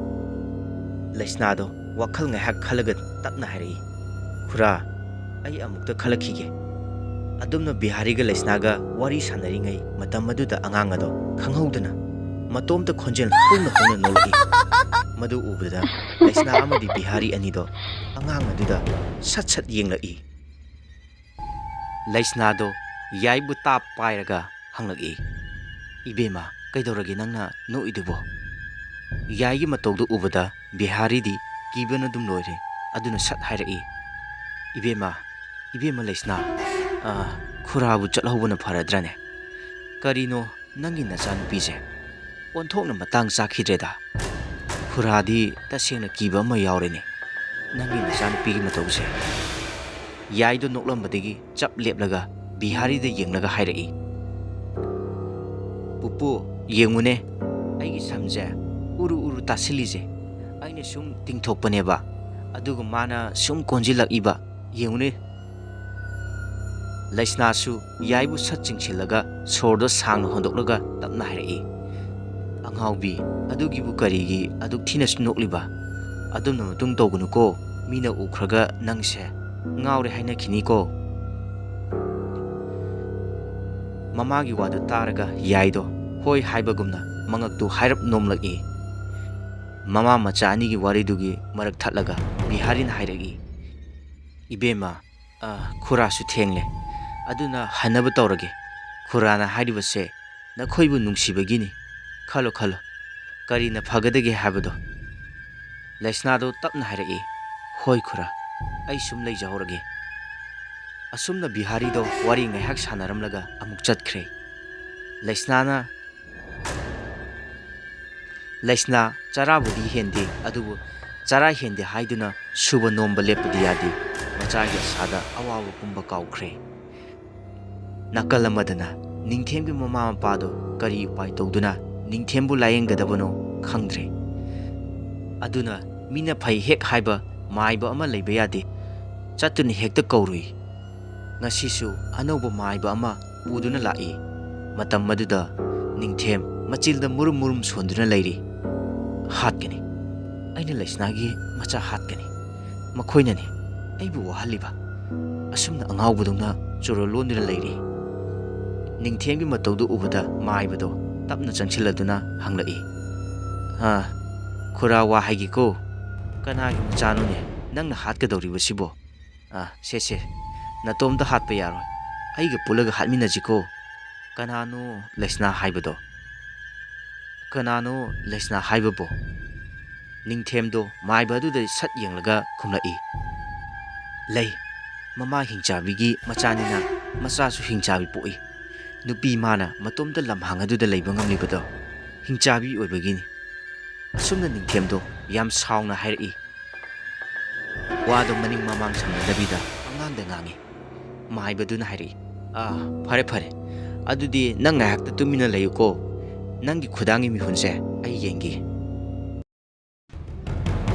ꯂꯩꯁꯅꯥꯗꯣ ꯋꯥꯈꯜ ꯉꯥꯏꯍꯥꯛ ꯈꯜꯂꯒ ꯇꯞꯅ ꯍꯥꯏꯔꯛꯏ, "ꯈꯨꯔꯥ, ꯑꯩ ꯑꯃꯨꯛꯇ ꯈꯜꯂꯛꯈꯤꯒꯦ꯫" ꯑꯗꯨꯝꯅ ꯕꯤꯍꯥꯔꯤꯒ ꯂꯩꯁꯅꯥꯒ ꯋꯥꯔꯤ ꯁꯥꯟꯅꯔꯤꯉꯩ ꯃꯇꯝ ꯑꯗꯨꯗ ꯑꯉꯥꯡ ꯑꯗꯣ ꯈꯪꯍꯧꯗꯅ ꯃꯇꯣꯝꯇ ꯈꯣꯟꯖꯦꯜ ꯍꯧꯅ ꯍꯧꯅ ꯅꯣꯛꯂꯛꯏ꯫ ꯃꯗꯨ ꯎꯕꯗ ꯂꯩꯁꯅꯥ ꯑꯃꯗꯤ ꯕꯤꯍꯥꯔꯤ ꯑꯅꯤꯗꯣ ꯑꯉꯥꯡ ꯑꯗꯨꯗ ꯁꯠ ꯁꯠ ꯌꯦꯡꯂꯛꯏ꯫ ꯂꯩꯁꯅꯥꯗꯣ ꯌꯥꯏꯕꯨ ꯇꯥꯞ ꯄꯥꯏꯔꯒ ꯍꯪꯂꯛꯏ, "ꯏꯕꯦꯝꯃ, ꯀꯩꯗꯧꯔꯒꯦ ꯅꯪꯅ ꯅꯣꯛꯏꯗꯨꯕꯣ?" ꯌꯥꯏꯒꯤ ꯃꯇꯧꯗꯨ ꯎꯕꯗ ꯕꯤꯍꯥꯔꯤꯗꯤ ꯀꯤꯕꯅ ꯑꯗꯨꯝ ꯂꯣꯏꯔꯦ꯫ ꯑꯗꯨꯅ ꯁꯠ ꯍꯥꯏꯔꯛꯏ, "ꯏꯕꯦꯝꯃ, ꯏꯕꯦꯝꯃ ꯂꯩꯁꯅꯥ, ꯑ, ꯈꯨꯔꯥꯕꯨ ꯆꯠꯍꯧꯕꯅ ꯐꯔꯗ꯭ꯔꯅꯦ? ꯀꯔꯤꯅꯣ ꯅꯪꯒꯤ ꯅꯆꯥꯅꯨꯄꯤꯁꯦ? ꯑꯣꯟꯊꯣꯛꯅ ꯃꯇꯥꯡ ꯆꯥꯈꯤꯗ꯭ꯔꯦꯗ꯫ ꯈꯨꯔꯥꯗꯤ ꯇꯁꯦꯡꯅ ꯀꯤꯕ ꯑꯃ ꯌꯥꯎꯔꯦꯅꯦ, ꯅꯪꯒꯤ ꯅꯆꯥꯅꯨꯄꯤꯒꯤ ꯃꯇꯧꯁꯦ꯫" ꯌꯥꯏꯗꯣ ꯅꯣꯛꯂꯝꯕꯗꯒꯤ ꯆꯞ ꯂꯦꯞꯂꯒ ꯕꯤꯍꯥꯔꯤꯗ ꯌꯦꯡꯂꯒ ꯍꯥꯏꯔꯛꯏ, "ꯄꯨꯄꯨ, ꯌꯦꯡꯉꯨꯅꯦ, ꯑꯩꯒꯤ ꯁꯝꯁꯦ ꯎꯔꯨ ꯎꯔꯨ ꯇꯥꯁꯤꯜꯂꯤꯁꯦ꯫ ꯑꯩꯅ ꯁꯨꯝ ꯇꯤꯡꯊꯣꯛꯄꯅꯦꯕ, ꯑꯗꯨꯒ ꯃꯥꯅ ꯁꯨꯝ ꯀꯣꯟꯁꯤꯜꯂꯛꯏꯕ꯫ ꯌꯦꯡꯉꯨꯅꯦ꯫" ꯂꯩꯁꯅꯥꯁꯨ ꯌꯥꯏꯕꯨ ꯁꯠ ꯆꯤꯡꯁꯤꯜꯂꯒ ꯁꯣꯔꯗꯣ ꯁꯥꯡꯅ ꯍꯣꯟꯗꯣꯛꯂꯒ ꯇꯞꯅ ꯍꯥꯏꯔꯛꯏ, "ꯑꯉꯥꯎꯕꯤ, ꯑꯗꯨꯒꯤꯕꯨ ꯀꯔꯤꯒꯤ ꯑꯗꯨꯛ ꯊꯤꯅꯁꯨ ꯅꯣꯛꯂꯤꯕ? ꯑꯗꯨꯝꯅ ꯃꯇꯨꯡ ꯇꯧꯒꯅꯨꯀꯣ, ꯃꯤꯅ ꯎꯈ꯭ꯔꯒ ꯅꯪꯁꯦ ꯉꯥꯎꯔꯦ ꯍꯥꯏꯅꯈꯤꯅꯤꯀꯣ꯫" ꯃꯃꯥꯒꯤ ꯋꯥꯗꯨ ꯇꯥꯔꯒ ꯌꯥꯏꯗꯣ ꯍꯣꯏ ꯍꯥꯏꯕꯒꯨꯝꯅ ꯃꯉꯛꯇꯨ ꯍꯥꯏꯔꯞ ꯅꯣꯝꯂꯛꯏ꯫ ꯃꯃꯥ ꯃꯆꯥ ꯑꯅꯤꯒꯤ ꯋꯥꯔꯤꯗꯨꯒꯤ ꯃꯔꯛ ꯊꯠꯂꯒ ꯕꯤꯍꯥꯔꯤꯅ ꯍꯥꯏꯔꯛꯏ, "ꯏꯕꯦꯝꯃ, ꯑ, ꯈꯨꯔꯥꯁꯨ ꯊꯦꯡꯂꯦ, ꯑꯗꯨꯅ ꯍꯟꯅꯕ ꯇꯧꯔꯒꯦ꯫ ꯈꯨꯔꯥꯅ ꯍꯥꯏꯔꯤꯕꯁꯦ ꯅꯈꯣꯏꯕꯨ ꯅꯨꯡꯁꯤꯕꯒꯤꯅꯤ꯫ ꯈꯜꯂꯣ, ꯈꯜꯂꯣ, ꯀꯔꯤꯅ ꯐꯒꯗꯒꯦ ꯍꯥꯏꯕꯗꯣ?" ꯂꯩꯁꯅꯥꯗꯣ ꯇꯞꯅ ꯍꯥꯏꯔꯛꯏ, "ꯍꯣꯏ ꯈꯨꯔꯥ, ꯑꯩ ꯁꯨꯝ ꯂꯩꯖꯍꯧꯔꯒꯦ꯫" ꯑꯁꯨꯝꯅ ꯕꯤꯍꯥꯔꯤꯗꯣ ꯋꯥꯔꯤ ꯉꯥꯏꯍꯥꯛ ꯁꯥꯟꯅꯔꯝꯂꯒ ꯑꯃꯨꯛ ꯆꯠꯈ꯭ꯔꯦ꯫ ꯂꯩꯁꯅꯥꯅ, ꯂꯩꯁꯅꯥ ꯆꯔꯥꯕꯨꯗꯤ ꯍꯦꯟꯗꯦ, ꯑꯗꯨꯕꯨ ꯆꯔꯥ ꯍꯦꯟꯗꯦ ꯍꯥꯏꯗꯨꯅ ꯁꯨꯕ ꯅꯣꯝꯕ ꯂꯦꯞꯄꯗꯤ ꯌꯥꯗꯦ꯫ ꯃꯆꯥꯒꯤ ꯑꯁꯥꯗ ꯑꯋꯥꯕ ꯄꯨꯝꯕ ꯀꯥꯎꯈ꯭ꯔꯦ꯫ ꯅꯥꯀꯜ ꯑꯃꯗꯅ ꯅꯤꯡꯊꯦꯝꯒꯤ ꯃꯃꯥ ꯃꯄꯥꯗꯣ ꯀꯔꯤ ꯎꯄꯥꯏ ꯇꯧꯗꯨꯅ ꯅꯤꯡꯊꯦꯝꯕꯨ ꯂꯥꯌꯦꯡꯒꯗꯕꯅꯣ ꯈꯪꯗ꯭ꯔꯦ꯫ ꯑꯗꯨꯅ ꯃꯤꯅ ꯐꯩ ꯍꯦꯛ ꯍꯥꯏꯕ ꯃꯥꯏꯕ ꯑꯃ ꯂꯩꯕ ꯌꯥꯗꯦ꯫ ꯆꯠꯇꯨꯅ ꯍꯦꯛꯇ ꯀꯧꯔꯨꯏ꯫ ꯉꯁꯤꯁꯨ ꯑꯅꯧꯕ ꯃꯥꯏꯕ ꯑꯃ ꯄꯨꯗꯨꯅ ꯂꯥꯛꯏ꯫ ꯃꯇꯝ ꯑꯗꯨꯗ ꯅꯤꯡꯊꯦꯝ ꯃꯆꯤꯜꯗ ꯃꯨꯔꯨꯝ ꯃꯨꯔꯨꯝ ꯁꯣꯟꯗꯨꯅ ꯂꯩꯔꯤ꯫ "ꯍꯥꯠꯀꯅꯤ꯫ ꯑꯩꯅ ꯂꯩꯁꯅꯥꯒꯤ ꯃꯆꯥ ꯍꯥꯠꯀꯅꯤ꯫ ꯃꯈꯣꯏꯅꯅꯤ ꯑꯩꯕꯨ ꯋꯥꯍꯜꯂꯤꯕ꯫" ꯑꯁꯨꯝꯅ ꯑꯉꯥꯎꯕꯗꯧꯅ ꯆꯨꯔꯣꯜ ꯂꯣꯟꯗꯨꯅ ꯂꯩꯔꯤ꯫ ꯅꯤꯡꯊꯦꯝꯒꯤ ꯃꯇꯧꯗꯨ ꯎꯕꯗ ꯃꯥꯏꯕꯗꯣ ꯇꯞꯅ ꯆꯪꯁꯤꯜꯂꯗꯨꯅ ꯍꯪꯂꯛꯏ, "ꯑꯥ, ꯈꯨꯔꯥ, ꯋꯥ ꯍꯥꯏꯒꯦꯀꯣ꯫ ꯀꯅꯥꯒꯤ ꯃꯆꯥꯅꯣꯅꯦ ꯅꯪꯅ ꯍꯥꯠꯀꯗꯧꯔꯤꯕꯁꯤꯕꯣ? ꯑꯥ, ꯁꯦ, ꯁꯦ, ꯅꯇꯣꯝꯇ ꯍꯥꯠꯄ ꯌꯥꯔꯣꯏ꯫ ꯑꯩꯒ ꯄꯨꯜꯂꯒ ꯍꯥꯠꯃꯤꯟꯅꯁꯤꯀꯣ꯫ ꯀꯅꯥꯅꯣ ꯂꯩꯁꯅꯥ ꯍꯥꯏꯕꯗꯣ? ꯀꯅꯥꯅꯣ ꯂꯩꯁꯅꯥ ꯍꯥꯏꯕꯕꯣ?" ꯅꯤꯡꯊꯦꯝꯗꯣ ꯃꯥꯏꯕ ꯑꯗꯨꯗ ꯁꯠ ꯌꯦꯡꯂꯒ ꯈꯨꯝꯂꯛꯏ, "ꯂꯩ꯫ ꯃꯃꯥ ꯍꯤꯡꯆꯥꯕꯤꯒꯤ ꯃꯆꯥꯅꯤꯅ ꯃꯆꯥꯁꯨ ꯍꯤꯡꯆꯥꯕꯤ ꯄꯣꯛꯏ꯫ ꯅꯨꯄꯤ ꯃꯥꯅ ꯃꯇꯣꯝꯇ ꯂꯝꯍꯥꯡ ꯑꯗꯨꯗ ꯂꯩꯕ ꯉꯝꯂꯤꯕꯗꯣ ꯍꯤꯡꯆꯥꯕꯤ ꯑꯣꯏꯕꯒꯤꯅꯤ꯫" ꯑꯁꯨꯝꯅ ꯅꯤꯡꯊꯦꯝꯗꯣ ꯌꯥꯝ ꯁꯥꯎꯅ ꯍꯥꯏꯔꯛꯏ꯫ ꯋꯥꯗꯣ ꯃꯅꯤꯡ ꯃꯃꯥꯡ ꯁꯝꯅꯗꯕꯤꯗ ꯑꯉꯥꯡꯗ ꯉꯥꯡꯉꯤ꯫ ꯃꯥꯏꯕꯗꯨꯅ ꯍꯥꯏꯔꯛꯏ, "ꯑꯥ, ꯐꯔꯦ, ꯐꯔꯦ꯫ ꯑꯗꯨꯗꯤ ꯅꯪ ꯉꯥꯏꯍꯥꯛꯇ ꯇꯨꯃꯤꯟꯅ ꯂꯩꯌꯨꯀꯣ꯫ ꯅꯪꯒꯤ ꯈꯨꯗꯥꯡꯒꯤ ꯃꯤꯍꯨꯟꯁꯦ ꯑꯩ ꯌꯦꯡꯒꯦ꯫"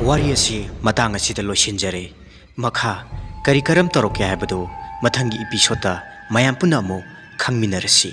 ꯋꯥꯔꯤ ꯑꯁꯤ ꯃꯇꯥꯡ ꯑꯁꯤꯗ ꯂꯣꯏꯁꯤꯟꯖꯔꯦ꯫ ꯃꯈꯥ ꯀꯔꯤ ꯀꯔꯝ ꯇꯧꯔꯛꯀꯦ ꯍꯥꯏꯕꯗꯨ ꯃꯊꯪꯒꯤ ꯏꯄꯤꯁꯣꯗꯇ ꯃꯌꯥꯝ ꯄꯨꯟꯅ ꯑꯃꯨꯛ ꯈꯪꯃꯤꯟꯅꯔꯁꯤ꯫